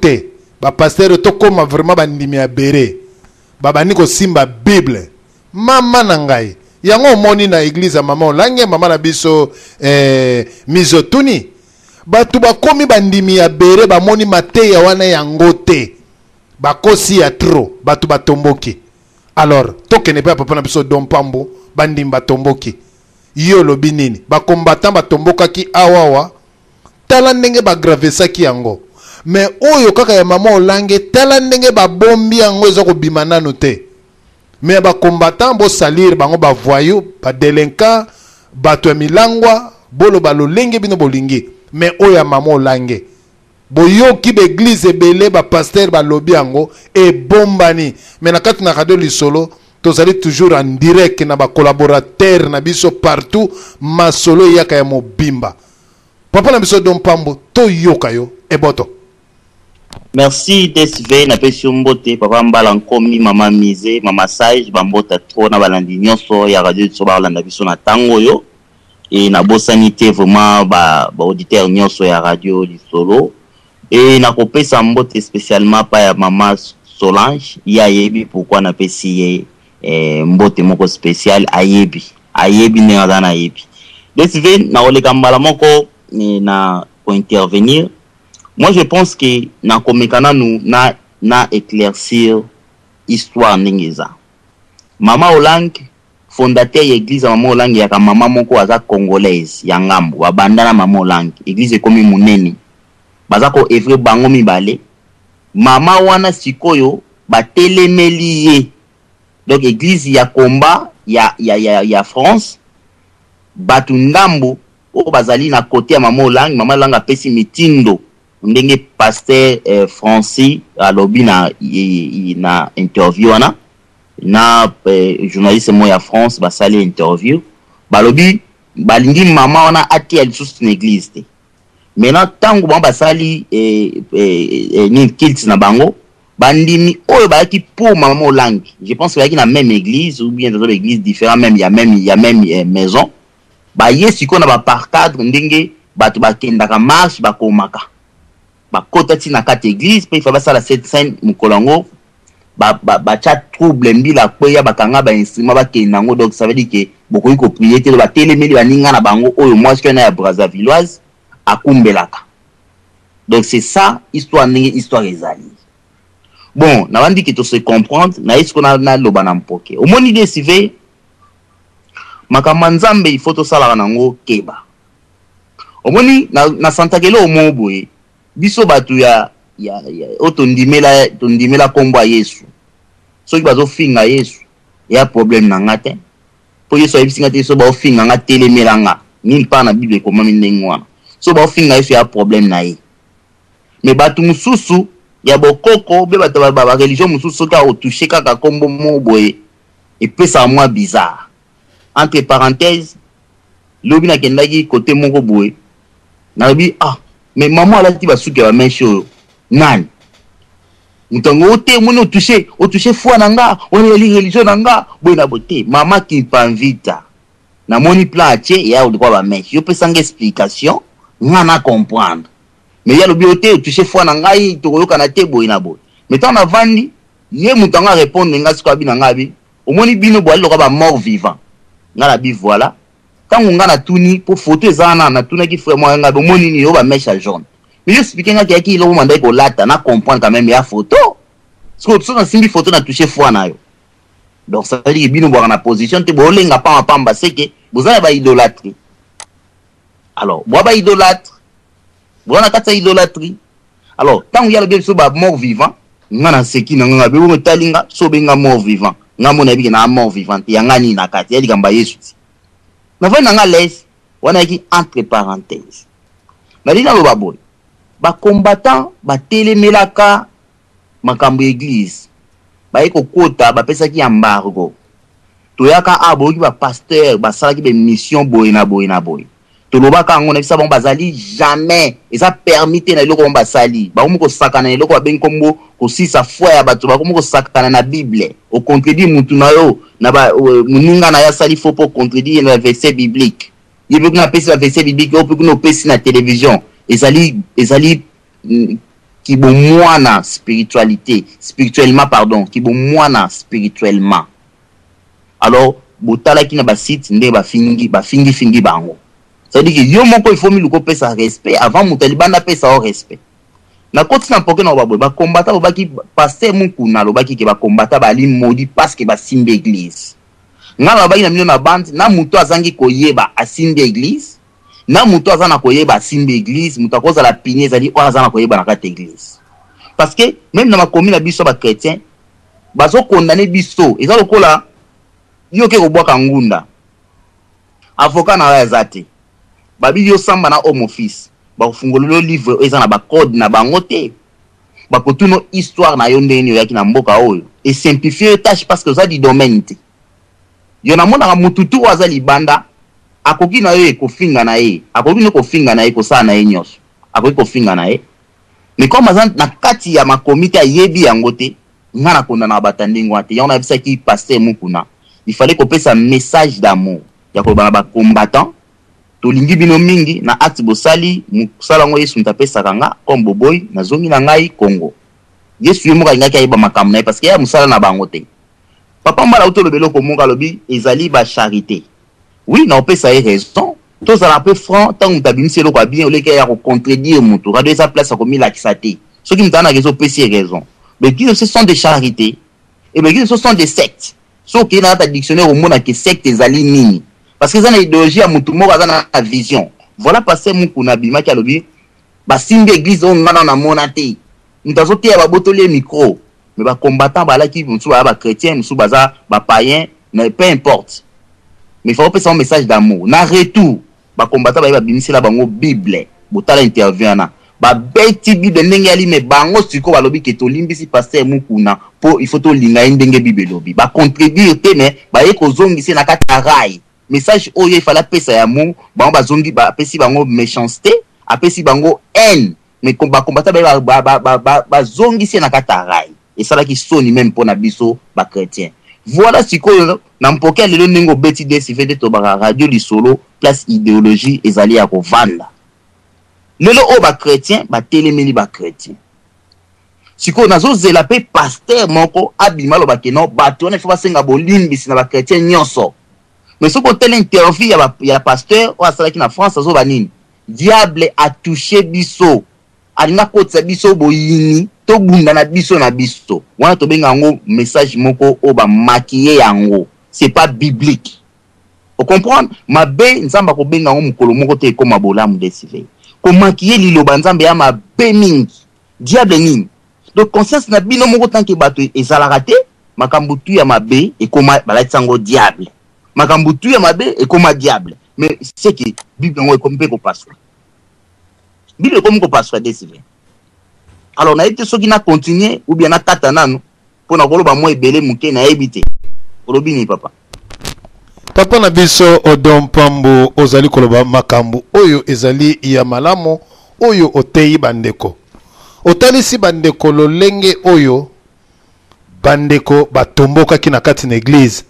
te. Ba pasteur tokoma vraiment bandimi ya Bere. Babandi kosimba Bible. Mama na ngai, yango omoni na eglise ya mama Olange, mama na biso Mizotuni, bato bakomi bandimi ya Bere, bamoni mateya wana yango te, bakosi ya trop, bato batomboki. Alors tokende pe ya papa na biso Don Pambo, bandimi batomboki. Yo olobi nini? Ba combattant batombokaki awawa, tala ndenge bagravesaki yango. Mais oyo kaka ya mama Olange, tala ndenge babombi yango, eza kobima nanu te. Mais ya ba combattant bosalir bango ba voyou, ba delinquant, bato ya milangwa, boloba lolenge bino bolingi. Mais oyo ya mama Olange, boyoki ba eglise ebele, ba pasteur balobi yango ebombani. Mais na kati na radio Lisolo, tozali toujours en direct na ba collaborateurs na biso partout, masolo eyaka ya mobimba. Papa na biso Don Pambo, toyoka yo eboto. Merci DSV, napesi yo mbote papa Mbala Nkomi, mama Mise, mama Sage, bambota trop na balandi nyonso ya radio biso balanda biso na tango oyo. Et nabosani te vraiment ba auditeur nyonso ya radio Lisolo. Et nakopesa mbote spécialement pa ya mama Solange, ye ayebi pourquoi napesi ye mbote moko spécial, ayebi, ayebi ndenge aza na ayebi. DSV, nakoleka mbala moko na ko-intervenir. Moi je pense que nakomeka nanu na éclaircir histoire ndenge eza. Mama Olange, fondateur ya église ya Mama Olange, yaka mama moko aza congolaise ya ngambo, babanda na Mama Olange, église ekomi munene. Baza ko œuvrer bango mibale. Mama wana sikoyo batelemeli ye. Donc église ya combat ya France, batu ndambo oyo bazali na côté ya Mama Olange, Mama Olange apesi mitindo ndenge pasteur Francis alobi na interview wana na journaliste moko ya France basali interview, balobi balingi mama wana atia lisusu na église te. Maintenant tango bango basali nini culte na bango, bandimi oyo bayaki pour Mama Olange, je pense que bayaki na même église ou bien dans une église différente, même ya même, ya même maison, baye sikoyo na ba par cadre ndenge bato bakendaka marche bakomaka bakota ti na kati église pe ifa basala cette scène mokolo yango batia trouble mbila kweya bakanga ba instrument bakenda yango. Donc ça veut dire que bokoki ko prier te, batelemeli baninga na bango oyo mwasi oyo na ya Brazzavilloise akumbelaka. Donc c'est ça histoire ndenge histoire ezali. Bon, nabandi ke to se comprendre na ye sikoyo naloba na mpoke. Omoni DSV, makambo ya Nzambe il faut tosalaka nango keba. Omoni na santaka eloko moko boye, biso bato ya oyo tondimela kombo ya Yesu. Soki bazofinga Yesu, ya problème na nga te. Po Yesu ayebisi nga te, so baofinga nga, telemela nga. Nulle part na Bible ekomami ndenge wana. So baofinga Yesu, ya problème na ye. Mais bato mosusu ya bokoko, be bato ba religion mosusu, soki aotouche kaka kombo moko boye, epesaka mwa bizarre. Entre parenthèses, lobi nakendaki côté moko boye, nalobi, ah, mais maman alati basuki ya ba mèche oyo, nani? Moto yango, o te, omoni otouche foi na nga, wana ezali religion na nga, boye na boye te. Mama Kimpanvita, namoni plan atie, ya olikuwa ba mèche. Yo pesa nga explication, nga na comprendre. Mais ye alobi, o te, otouche foi na ngai, tokoyokana te, boye na boye. Mais tango navandi, ye moto yango a répondre nga sikoyo, abi na nga, abi, omoni bino boali lokola ba mort vivant. Nga na bi voilà. Tango nga natuni po photo eza wana, natunaki frère moko nga bomoni nini oyo ba mèche ya jaune. Mais yo expliquer nga ke yaki eloko mandaki kolata na comprendre quand même ya photo. Sikoyo soki nasimbi photo na toucher foi na yo. Donc ça veut dire que bino bwaka na position te bolenga pamba pamba c'est que boza na ba idolâtrie. Alors bwa ba idolâtre, boza na kati ya idolâtrie. Alors tango ye alobi biso ba mort vivant, nga na seki na nga bebo etali nga so benga mort vivant. Nga mona yebi ke na mort vivant te ya nga nini na kati ya likambo ya Yesu ti. Na vandi na nga l'aise wana yaki entre parenthèses. Nalingi naloba boye, ba combattants batelemelaka makambo ya eglise baye kokota bapesaki embargo toyaka awa boyoki ba pasteur basalaki ba emission boye na boye na boye tolobaka yango na bisa bango bazali jamais eza permis te na eloko bango basali bakomi kosakana na eloko babengi nkombo kosisa foi ya bato bakomi kosakana na bible ocontredire mutu na yo na ba moninga na yo asali faux mpo ocontredire ye na verset biblique ye mpe kuna apesi ba verset biblique oyo mpe kuna opesi na television ezali ezali kibomwana spiritualité spirituellement pardon kibomwana spirituellement alors botalaki na basite nde bafingi bafingi fingi bango ça veut dire que yo moko il faut miluka opesa respect avant moto ya libanda apesa yo respect nakoti na mpoke na baboye bakombata lobaki pasteur mukuna alobaki ke bakombata bali maudit parce que basimbi église ngai nalobaki na bino na bande na moto azangi koyeba asimbi église na moto aza na koyeba asimbi eglise moto akozala pini ezali oyo aza na koyeba na kati eglise parce que meme na makomi na biso ba chrétien bazokondane biso eza lokola yo oke kobwaka ngunda avocat na yo aza te babi yo samba na home office bakofungolela yo livre oyo eza na bacode na bango te bakotuna histoire na yo ndenge nini oyaki na mboka oyo esimplifie yo tâche parce que oza du domaine te Yo namonaka mutu tout oyo aza libanda akoki na ye kofinga na ye akoki ne kofinga na ye kosala na ye nyonso akoki kofinga na ye mais comme aza na kati ya makomi te ayebi yango te nga na kondanaka bato ya ndenge wana te yango nayebisaki pasteur Mukuna il fallait kopesa message d'amour ya koloba na ba combattant tolingi bino mingi na acte bosali mosala yango Yesu moto apesaka nga comme boboyi nazongi na ngai Congo Yesu ye moko alingaki ayeba makambo na ye parce que ya mosala na bango te Papa Mbala auti oloba eloko moko alobi ezali ba charite. Oui na opesa ye raison. Tozala pe franc tango moto abimisi eloko ya bien oleki aya ko contredire moto. Radio eza place ya komilakisa te. Soki moto aza na raison opesi ye raison. Ba eglises ce sont des charites et ba eglises ce sont des sectes. Soki okeyi na kati ya dictionnaire omona ke secte ezali nini. Parce que eza na ideologie ya moto moko aza na vision. Voilà pasteur Mukuna abimaki alobi basimbi eglise oyo nga nanu namona te. Moto azoteya babotoli ye micro. Mais ba combattants balaki mosusu baza ba chrétiens mosusu baza ba païens mais peu importe. Mais il faut opesa message d'amour. Na retour ba combattants baye babimisela bango Bible. Botala interview wana. Babeti Bible ndenge yali mais bango sikoyo balobi ke tolimbisi pasteur Mukuna po il faut tolinga ye ndenge Bible elobi. Ba contredire te mais baye kozongisa ye na kati ya rail. Message oyo il fallait apesa ya amour, bango bazongi bapesi bango méchanceté, apesi bango haine. Mais ba combattants baye bazongisi ye na kati ya rail. Esalaki soni meme pona biso ba chretiens. Voilà sikoyo na mpoke ya lelo ndenge obeti DSV nde tobaka radio lisolo place ideologie ezali ya kovanda. Lelo oyo ba chretiens batelemeli ba chretiens. Sikoyo nazozela pe pasteur moko abima aloba ke non bato wana il faut basenga bolimbisi na ba chretiens nyonso. Mais soki otali interview ya pasteur oyo asalaki na France azoba nini? Diable a touche biso, alingi akotisa biso boyini, tobunda na biso na biso. Wana tobenga yango message moko oyo ba maquiller yango. C'est pas biblique. O comprendre? Mabe Nzambe akobenga yango mokolo moko te ekoma bolamu DSV. Ko maquiller liloba Nzambe ya mabe mingi. Diable nini? Donc conscience na bino moko tant que bato ezalaka te, makambo tout ya mabe ekoma balatisa yango diable. Makambo tout ya mabe ekoma diable. Mais c'est que Bible yango ekomi mpe kopasuka. Bible ekomi kopasuka DSV. Alors nayebi te soki na continuer ou bien nakata nanu mpo na koloba mwa ebele moke nayebi te. Olobi nini papa? Papa na biso Odon Mpambo ozali koloba makambo oyo ezali ya malamu oyo oteyi bandeko. Otalisi bandeko lolenge oyo bandeko batombokaki na kati na eglise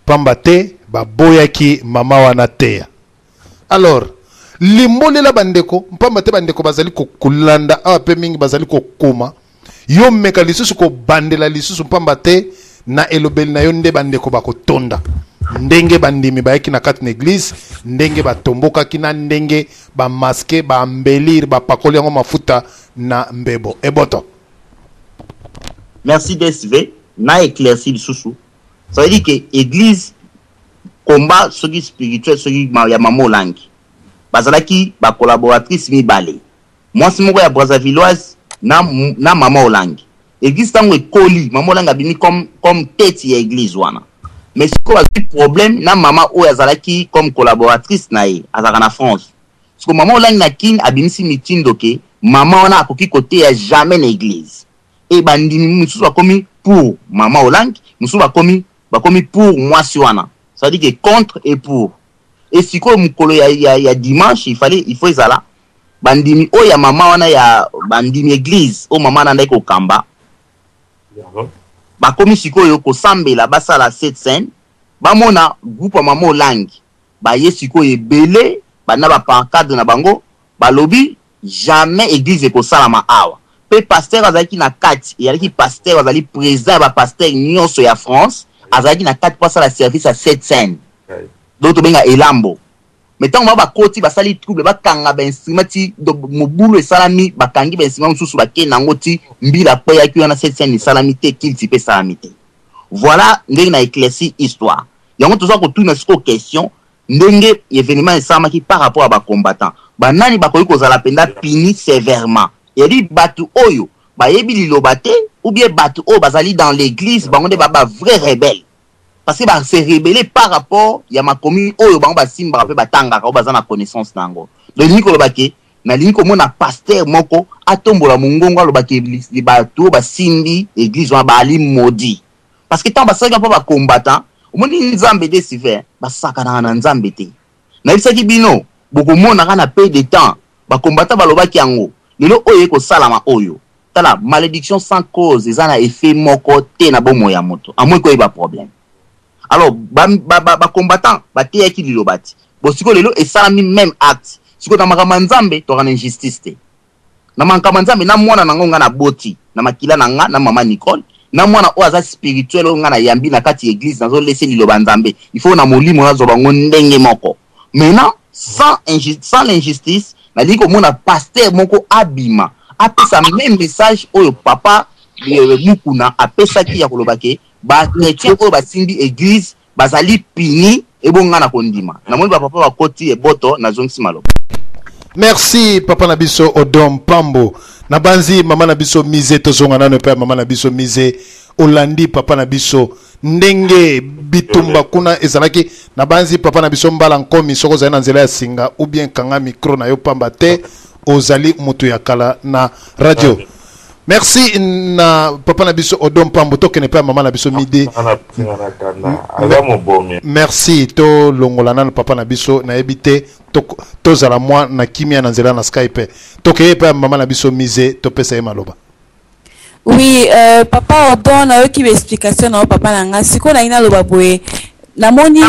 pamba te baboyaki mama wana ateya. Alors, limbolela bandeko, mpamba te bandeko bazali kolanda awa mpe mingi bazali kokoma. Yo meka lisusu kobandela lisusu mpamba te na elobeli na yo nde bandeko bakotonda. Ndenge bandimi bayaki na kati na eglise, ndenge batombokaki na ndenge ba masque, ba embellir, bapakoli yango mafuta na mbebo. Eboto. Merci DSV, na éclairci lisusu. Ça veut dire que église combat soki spirituel soki ya mama Olangi bazalaki ba collaboratrice mibale, mwasi moko ya Brazzavilloise na mama Olangi. Église ntango ekoli, mama Olangi abimi comme tête ya église wana, mais sikoyo bazwi problème na mama oyo azalaki comme collaboratrice na ye, azalaka na France. Sikoyo mama Olangi na Kin abimisi mitindo ke mama wana akoki koteya jamais na église. E bandimi mosusu bakomi pour mama Olangi, mosusu bakomi pour mwasi wana, ça veut dire que contre et pour. E sikoyo mokolo ya dimanche, il faut ezala bandimi oyo ya mama wana, ya bandimi église oyo mama wana andaki kokamba, bakomi sikoyo kosambela, basala cette scène, bamona groupe ya mama Olangi baye sikoyo ebele, banda bapancarte na bango, balobi jamais église ekosalama awa. Mpe pasteur azalaki na kati, ezalaki pasteur azali président ya bapasteur nyonso ya France, azalaki na kati mpo asala service ya cette scène, donc tobenga elambo. Mais ntango bao bakoti, basali trouble, bakanga bainstrument ti mobulu esalami, bakangi bainstrument mosusu, bakei nango ti mbila akweyaki wana. Cette scène esalami te, kilti mpe esalami te. Voilà ndenge na éclairci histoire yango. Toza kotuna sikoyo question ndenge événement esalamaki par rapport à bacombattant, banani bakoki kozala mpenza puni sévèrement? Eyali bato oyo bayebi liloba te ou bien bato oyo bazali dans l'église? Bango nde ba vrai rebelle, parce que base rebelle par rapport ya makomi oyo bango basimbaka mpe batangaka, oyo baza na connaissance na yango. Donc elingi koloba ke nalingi komona pasteur moko atombola mongongo, alobaki bato oyo basimbi église wana baali maudit, parce que ntango basalaki mpo bacombattant, omoni Nzambe de siver basakanaka na Nzambe te. Nayebisaki bino bokomonaka na peu de temps bacombattant balobaki yango. Lelo oyo ekosalama oyo, tala, malédiction sans cause eza na effet moko te na bomoi ya moto, amoi koyeba problème. Alors bacombattant bateyaki liloba ti bo sikoyo lelo esalami même acte. Sikoyo na makambo ya Nzambe toka na injustice te. Na makambo ya Nzambe, na mwana nango nga naboti na makila na nga na mama Nicole, na mwana oyo aza spirituel oyo nga nayambi na kati ya église, nazolese liloba Nzambe, il faut na molimo nazwa bango ndenge moko. Maintenant, sans l'injustice, nalingi komona pasteur moko abima, apesa même message oyo papa Mukuna apesaki ya koloba ke bachrétien oyo basimbi église bazali puni. Ebonga na kondima. Namoni bapapa bakoti eboto, nazongisi maloba. Merci papa na biso Odom Pambo. Nabanzi mama na biso Mise, tozonga nano epai ya mama na biso Mise. Olandi papa na biso ndenge bitumba kuna ezalaki. Nabanzi papa na biso Mbala Nkomi, soki ozali na nzela ya singa ou bien kanga micro na yo, pamba te ozali moto ya kala na radio. Merci na papa na biso Odom Pambo. Tokende mpe ya mama na biso Mide. Aza mobomi. Merci. Tolongola nano papa na biso, nayebi te, tozala mwa na kimia na nzela na Skype. Tokeye mpe ya mama na biso Mise, topesa ye maloba. Oui, papa Odon, nayoki baexplication na yo, papa na nga. Sikoyo nalingi naloba boye: namoni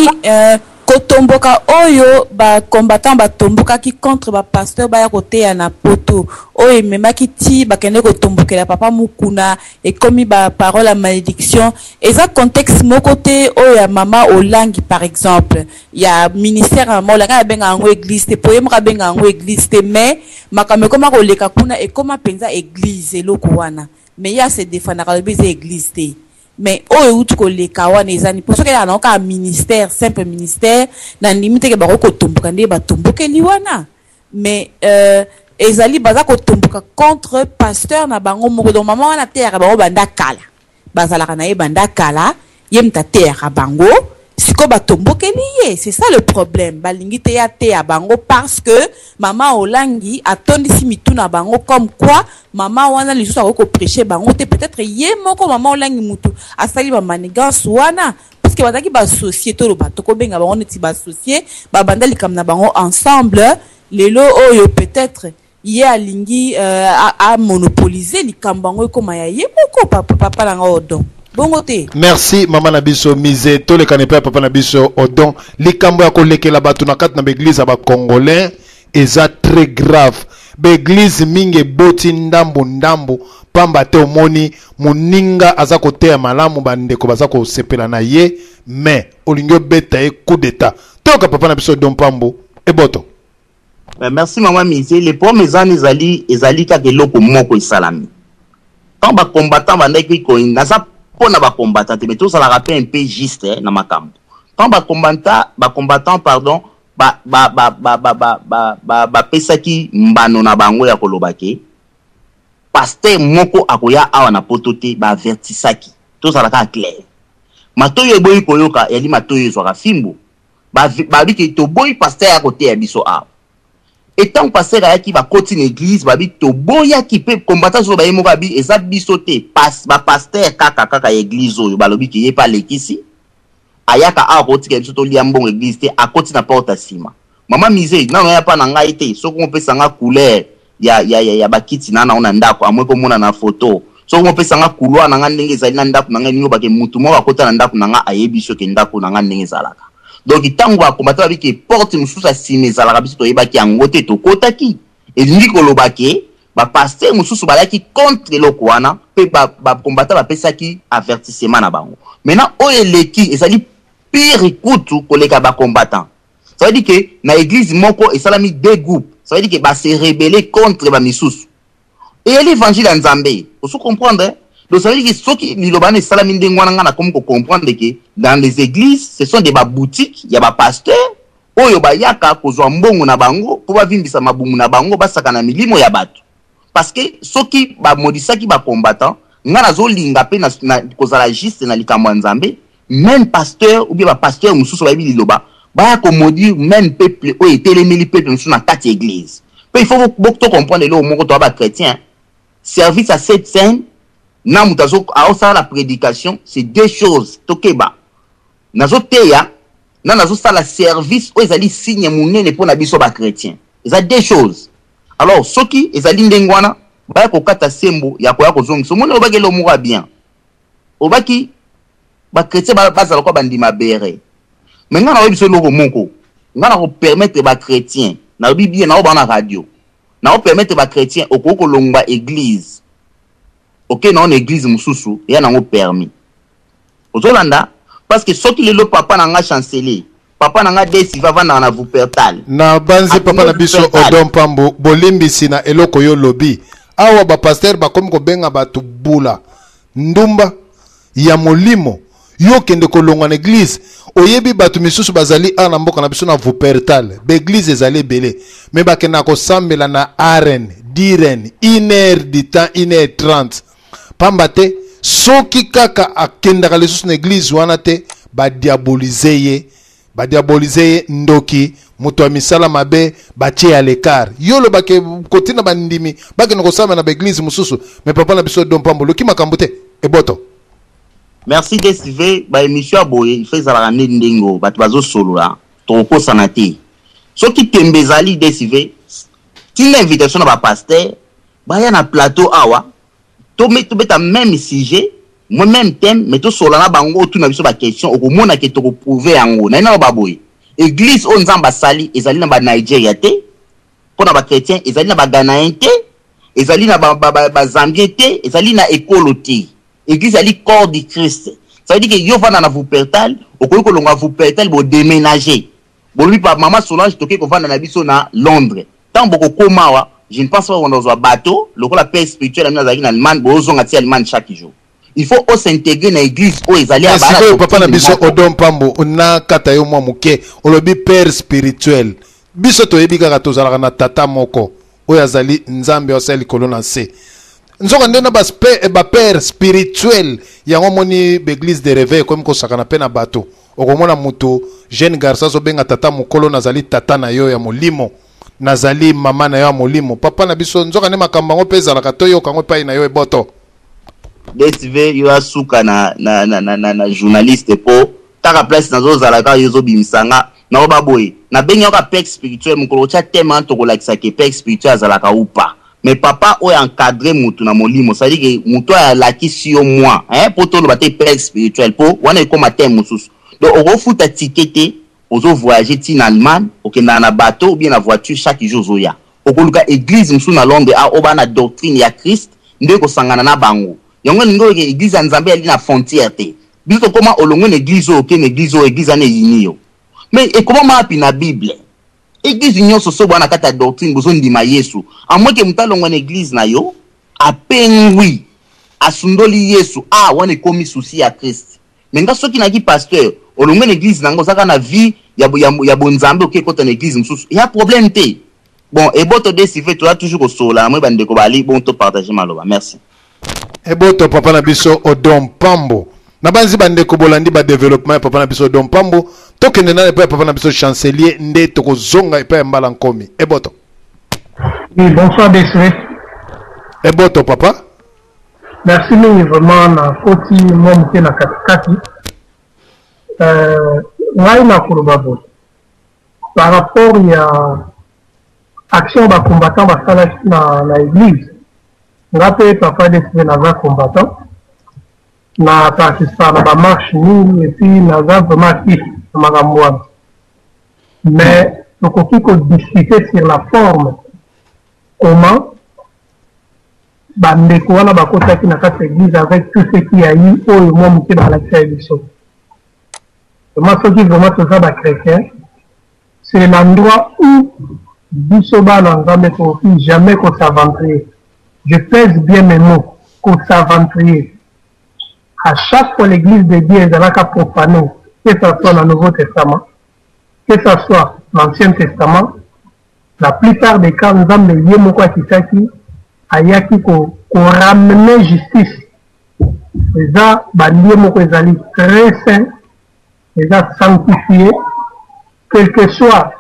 kotomboka oyo bacombattant batombokaki contre bapasteur baya koteya na Poto, oyo ememaki ti bakende kotombokela papa Mukuna, ekomi baparole ya malédiction. Eza contexte moko te oyo ya mama Olangi, par exemple ya ministère ya mama Olangi. Abenga yango église te, po ye moko abenga yango église te, mais makambo ekoma koleka kuna ekoma mpenza église eloko wana. Mais ye ase défendaka, alobi eza église te. Mais oyo euti koleka wana eza ni mpo soki ezala nango kaka ministère, simple ministère, na ndimi teke bakoki kotomboka nde batombokeli wana. Mais ezali baza kotomboka contre pasteur na bango moko. Donc mama wana ateyaka bango banda kala, bazalaka na ye banda kala, ye moto ateyaka bango. Sikoyo batombokeli ye, c'est ça le problème. Balingi te ya teya bango parce que mama Olangi atondisi mitu na bango comme quoi mama wana lisusu akoki koprêche bango te. Peut-être ye moko mama Olangi mutu asali bamanigance wana, parce que bazalaki baassocié, toloba tokobenga bango neti baassocié, babanda likambo na bango ensemble. Lelo oyo peut-être ye alingi amonopolise likambo yango, ekóma ya ye moko. Papa na nga Odon, bongo te? Merci mama na biso Mise. Tolekana epai ya papa na biso Odon. Likambo ya kolekela bato na kati na baeglise ya bacongolais eza très grave. Baeglise mingi eboti ndambu ndambu. Pamba te omoni moninga aza koteya malamu, bandeko baza kosepela na ye, mais olingi obeta ye coup d'etat. Toyoka papa na biso Odon Mpambo eboto. Merci mama Mise. Le problème eza wana ezali ezali kaka eloko moko esalami. Tant ba combattants bandaki ko naza pona ba combattants te mais tozalaka pe un peu juste eh, na makambo. Tant ba combattants ba combattants pardon ba ba ba ba ba ba ba ba bapesaki mbano na bango ya koloba ke pasteur moko akoya awa na poto te, ba avertisaki. Tozala kaka clair. Matoyi eboyi koyoka yali matoyi ezwaka fimbu. Ba babi ke toboyi pasteur aya koteya biso awa. Et tango pasteur ayaki bakoti na eglise babi toboyaki pe combattant azoloba ye moko abi eza biso te pas ba pasteur kaka kaka ya eglise oyo balobi ke ye pe alekisi ayaka awa kotika biso tolia mbongo eglise te akoti na porte ya sima. Mama Mise nanu aya pa na ngai te soki opesa nga couleur ya ya ya, ya bakiti na na na ndako amwe komona na photo soki opesa nga couloir na nga ndenge ezali na ndako na nga elingi obake mutu moko akota na ndako na nga ayebi soki ndako na nga ndenge ezalaka. Donc ntango bakombata babi ke porte mosusu ya nsima ezalaka, biso toyebaki yango te, tokotaki. Elingi koloba ke bapasteur mosusu bayaki contre eloko wana mpe bakombata bapesaki avertissement na bango. Maintenant oyo eleki ezali pire kutu koleka bacombattant. Ça veut dire que na église moko esalami deux groupes. Ça veut dire que ba se rebeller contre ba misusu. Eyali évangile ya Nzambe. Ozo comprendre? Hein? Donc ça veut dire que soki liloba wana esalami ndenge wana nga nakomi ko comprendre que dans les églises ce sont des ba boutiques ya ba pasteurs oyo bayaka kozwa mbongo na bango mpo bavimbisa mabumu na bango basaka na milimo ya bato. Parce que soki bamodisaki ba combattants, nga nazolinga pe na, na kozala juste na likambo ya Nzambe, meme pasteur ou bien ba pasteur mosusu bayebi liloba baya ko maudire meme peuple oyo etelemeli peuple mosusu na kati ya église. Pe il faut bo to comprendre eloko moko, toa ba chrétien, service à cette scène na moto azo aosala prédication, c'est deux choses. Tokeba, nazoteya na nazosala service oyo ezali signe monene mpo na biso ba chrétien, eza deux choses. Alors soki ezali ndenge wana, baya kokata sembo ya koya kozongisa. Omoni, olobaki eloko moko ya bien, olobaki bachrétien bazala kwa bandima bere. Mais ngai nayebi biso eloko moko, ngai nakopermettre bachrétien, nalobi bien, naoba na radio, nakopermettre bachrétien, okoki kolongwa église, oke nao na église mosusu eya nango permis. Ozolanda? Parce que soki lelo papa na nga chancelier, papa na nga Desiva avandaka na Wuppertal, na banzi papa na biso Odon Mpambo, bolimbisi na eloko yo lobi awa. Bapasteur bakomi kobenga bato bula ndumba ya molimo. Yo okende kolongwa na eglise, oyebi bato misusu bazali awa na mboka na biso na Wuppertal, baeglise ezali ebele, me bakendaka kosambela na aren diren 1 heure du temps, 1h30, pamba te soki kaka akendaka lisusu na eglise wana te, badiabolize ye, badiabolize ye ndoki, moto ya misala mabe, batie ya l'écart. Yo olobake kotina bandimi bakende kosambela na baeglise mosusu, me papa na biso Odon Mpambo oluki makambo te eboto. Merci DSV. Baémission ya boye il faut ezalaka nde ndenge oyo bato bazosolola, tokokosana te. Soki tembe ezali, DSV, tinda invitation na bapasteur baya na plateau awa, tobeta même sujet, moi même thème, mais tosolola na bango, otuna biso baquestion, okomona ke tokoprouve yango. Naye nano baboye église oyo Nzambe asali ezali na banigeria te mpo na bachrétien, ezali na baganayen te, ezali na bazambien te, ezali na ekolo te. Église ezali corps du Christ. Ça veut dire que yo vanda na Wuppertal, okoki kolongwa Wuppertal, bodéménager, bolobi pa mama Solange toke kovanda na biso na Londres. Ntango bokokoma awa, je ne pense pas bokanda kozwa bateau lokola père spirituel na bino azalaki na Allemagne, bozonga ti Allemagne chaque jour. Il faut os'intégrer na église oyo ezali ya bala. Sikoyo papa na biso Odon Mpambo, na kata yo mwa moke. Olobi père spirituel, biso toyebi kaka tozalaka na tata moko oyo azali Nzambe oyo asali likolo na nse. Nzoka nde na bapère spirituel yango, omoni baeglise de réveil ekomi kosakana mpe na bato. Okomona motu jeune garçon azobenga tata mokolo, nazali tata na yo ya molimo, nazali mama na yo ya molimo. Papa na biso, nzoka nde makambo yango mpe ezalaka? Toyoka yango epai na yo eboto. DSV, yo asuka na journaliste po kaka place nazozala kaka yo ozobimisa nga. Naoba boye, nabengi yoka père spirituel. Mokolo otya thème wana, tokolakisa ke père spirituel azalaka ou pas. Mais papa oyo encadre mutu na molimo, c'est à dire ke mutu oyo alakisi yo mwa, hein, po toloba te père spirituel, po wana ekóma thème mosusu. Donc okofuta ticket te, ozovoyage ti na Allemagne, okendaka na bateau ou bien na voiture chaque jour, ozoya, okoluka église mosusu na Londres a oyo baa na doctrine ya Christ. nde ekosangana na bango. Yango elingi oyo ke eglise ya Nzambe eyali na frontière te. Biso tokoma olongwe na eglise oyo oke na eglise oyo, eglise wana eyini yo. Mais ekomama wapi na Bible? Eglise nionso soki boza na kati ya doctrine bozo ndima Yesu. A moins que mutu alongwa na eglise na yo, apengwi, asundoli Yesu, ah wana ekomi souci ya Christ. Mais nga soki nayaki pasteur, olongwe na eglise na nga oza kaka na vie ya, ya, ya bonzambe oke kota na eglise mosusu, eya problème te. Bon, eboto de sive toza toujours kosolola na moi bandeko bali bon to partager maloba. Merci. Eboto papa na biso Odon Pambo. Nabanzi bandeko bolandi ba development ya papa na biso Odon Pambo. Tokende nani epai ya papa na biso chancelier nde tokozonga epai ya Mbala Nkomi. Eboto. Oui, bonsoir DSV. Eboto papa. Merci mingi vraiment na koti mwa moke na katikati. Euh, ngai nakoloba boye par rapport ya action ba combattant basalaki na, na église nga mpe papa DSV naza combattant na participa na ba marche mingi et puis naza vraiment actif na makambo wana mais tokoki ko discuter sur la forme comment bandeko wana bakotaki na kati ya église avec tout ce qui a eu oyo mwa moke balakisaki biso vraiment soki vraiment toza ba chrétien c'est l'endroit où biso bana nzambe tokoki jamais kos'aventurer je pèse bien mes mots kos'aventurer à chaque fois l'église de Dieu ezalaka profanée que ça soit na nouveau testament que ça soit l'ancien testament la plupart des cas nzambe ye moko akitaki ayaki ko, ko ramener justice eza ba lieu moko ezali très saint eza sanctifie quelque soit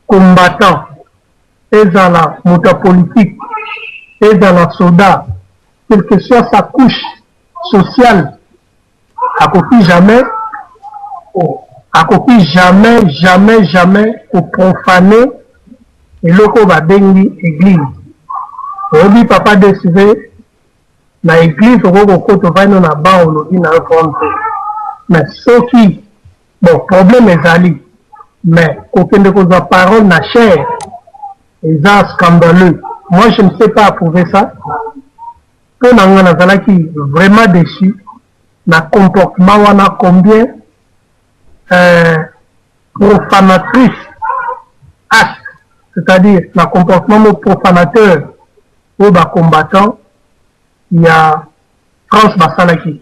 combattant ezala moto ya politique ezala soda quelque soit sa couche sociale akoki jamais akoki jamais jamais jamais koprofane eloko oyo babengi eglise oyebi papa DSV na eglise okoki kokota ovandi no na banc olobi na yo problème te mais soki bon problème ezali mais kokende kozwa parole na chair eza scandaleux moi je ne sais pas approuver ça mpo na nga nazalaki vraiment déçu na comportement wana combien euh, profanatrice acte c'est-à-dire na comportement mo profanateur oyo ba combattants ya France basalaki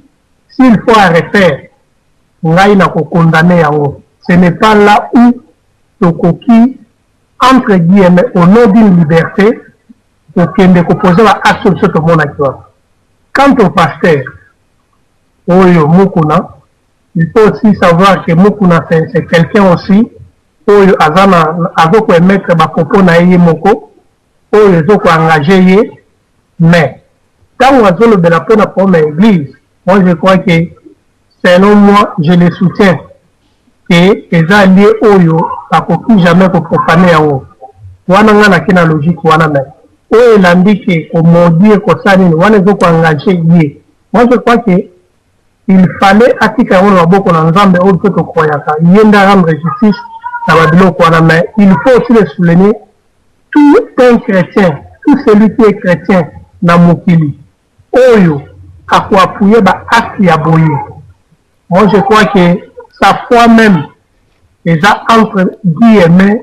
s'il faut à refaire ngai na ko condamner yango ce n'est pas là où tokoki entre guillemets au nom d'une liberté kokende ko poser ba actes oyo biso tomonaki wana quant au pasteur oyo Mukuna il faut aussi savoir que Mukuna c'est quelqu'un aussi oyo aza na azo ko emettre ba propos na ye ye moko oyo ezo ko engager ye mais tango azolobela pona problème ya eglise moi je crois que selon moi je le soutiens que eza lieu oyo bakoki jamais ko profaner yango wana nga nake na logique wana mais oyo elandi ke ko maudire kosala nini wana ezo ko engager ye moi je crois que il fallait atika yango na maboko na Nzambe oyo biso to croyaka ye nde a rendre justice na ba biloko wana mais il faut aussi le souligner Tout un chretien, tout celui qui est chretien na mokili oyo ako appuyer ba actes ya boye, moi je crois que sa foi meme eza entre guillemets.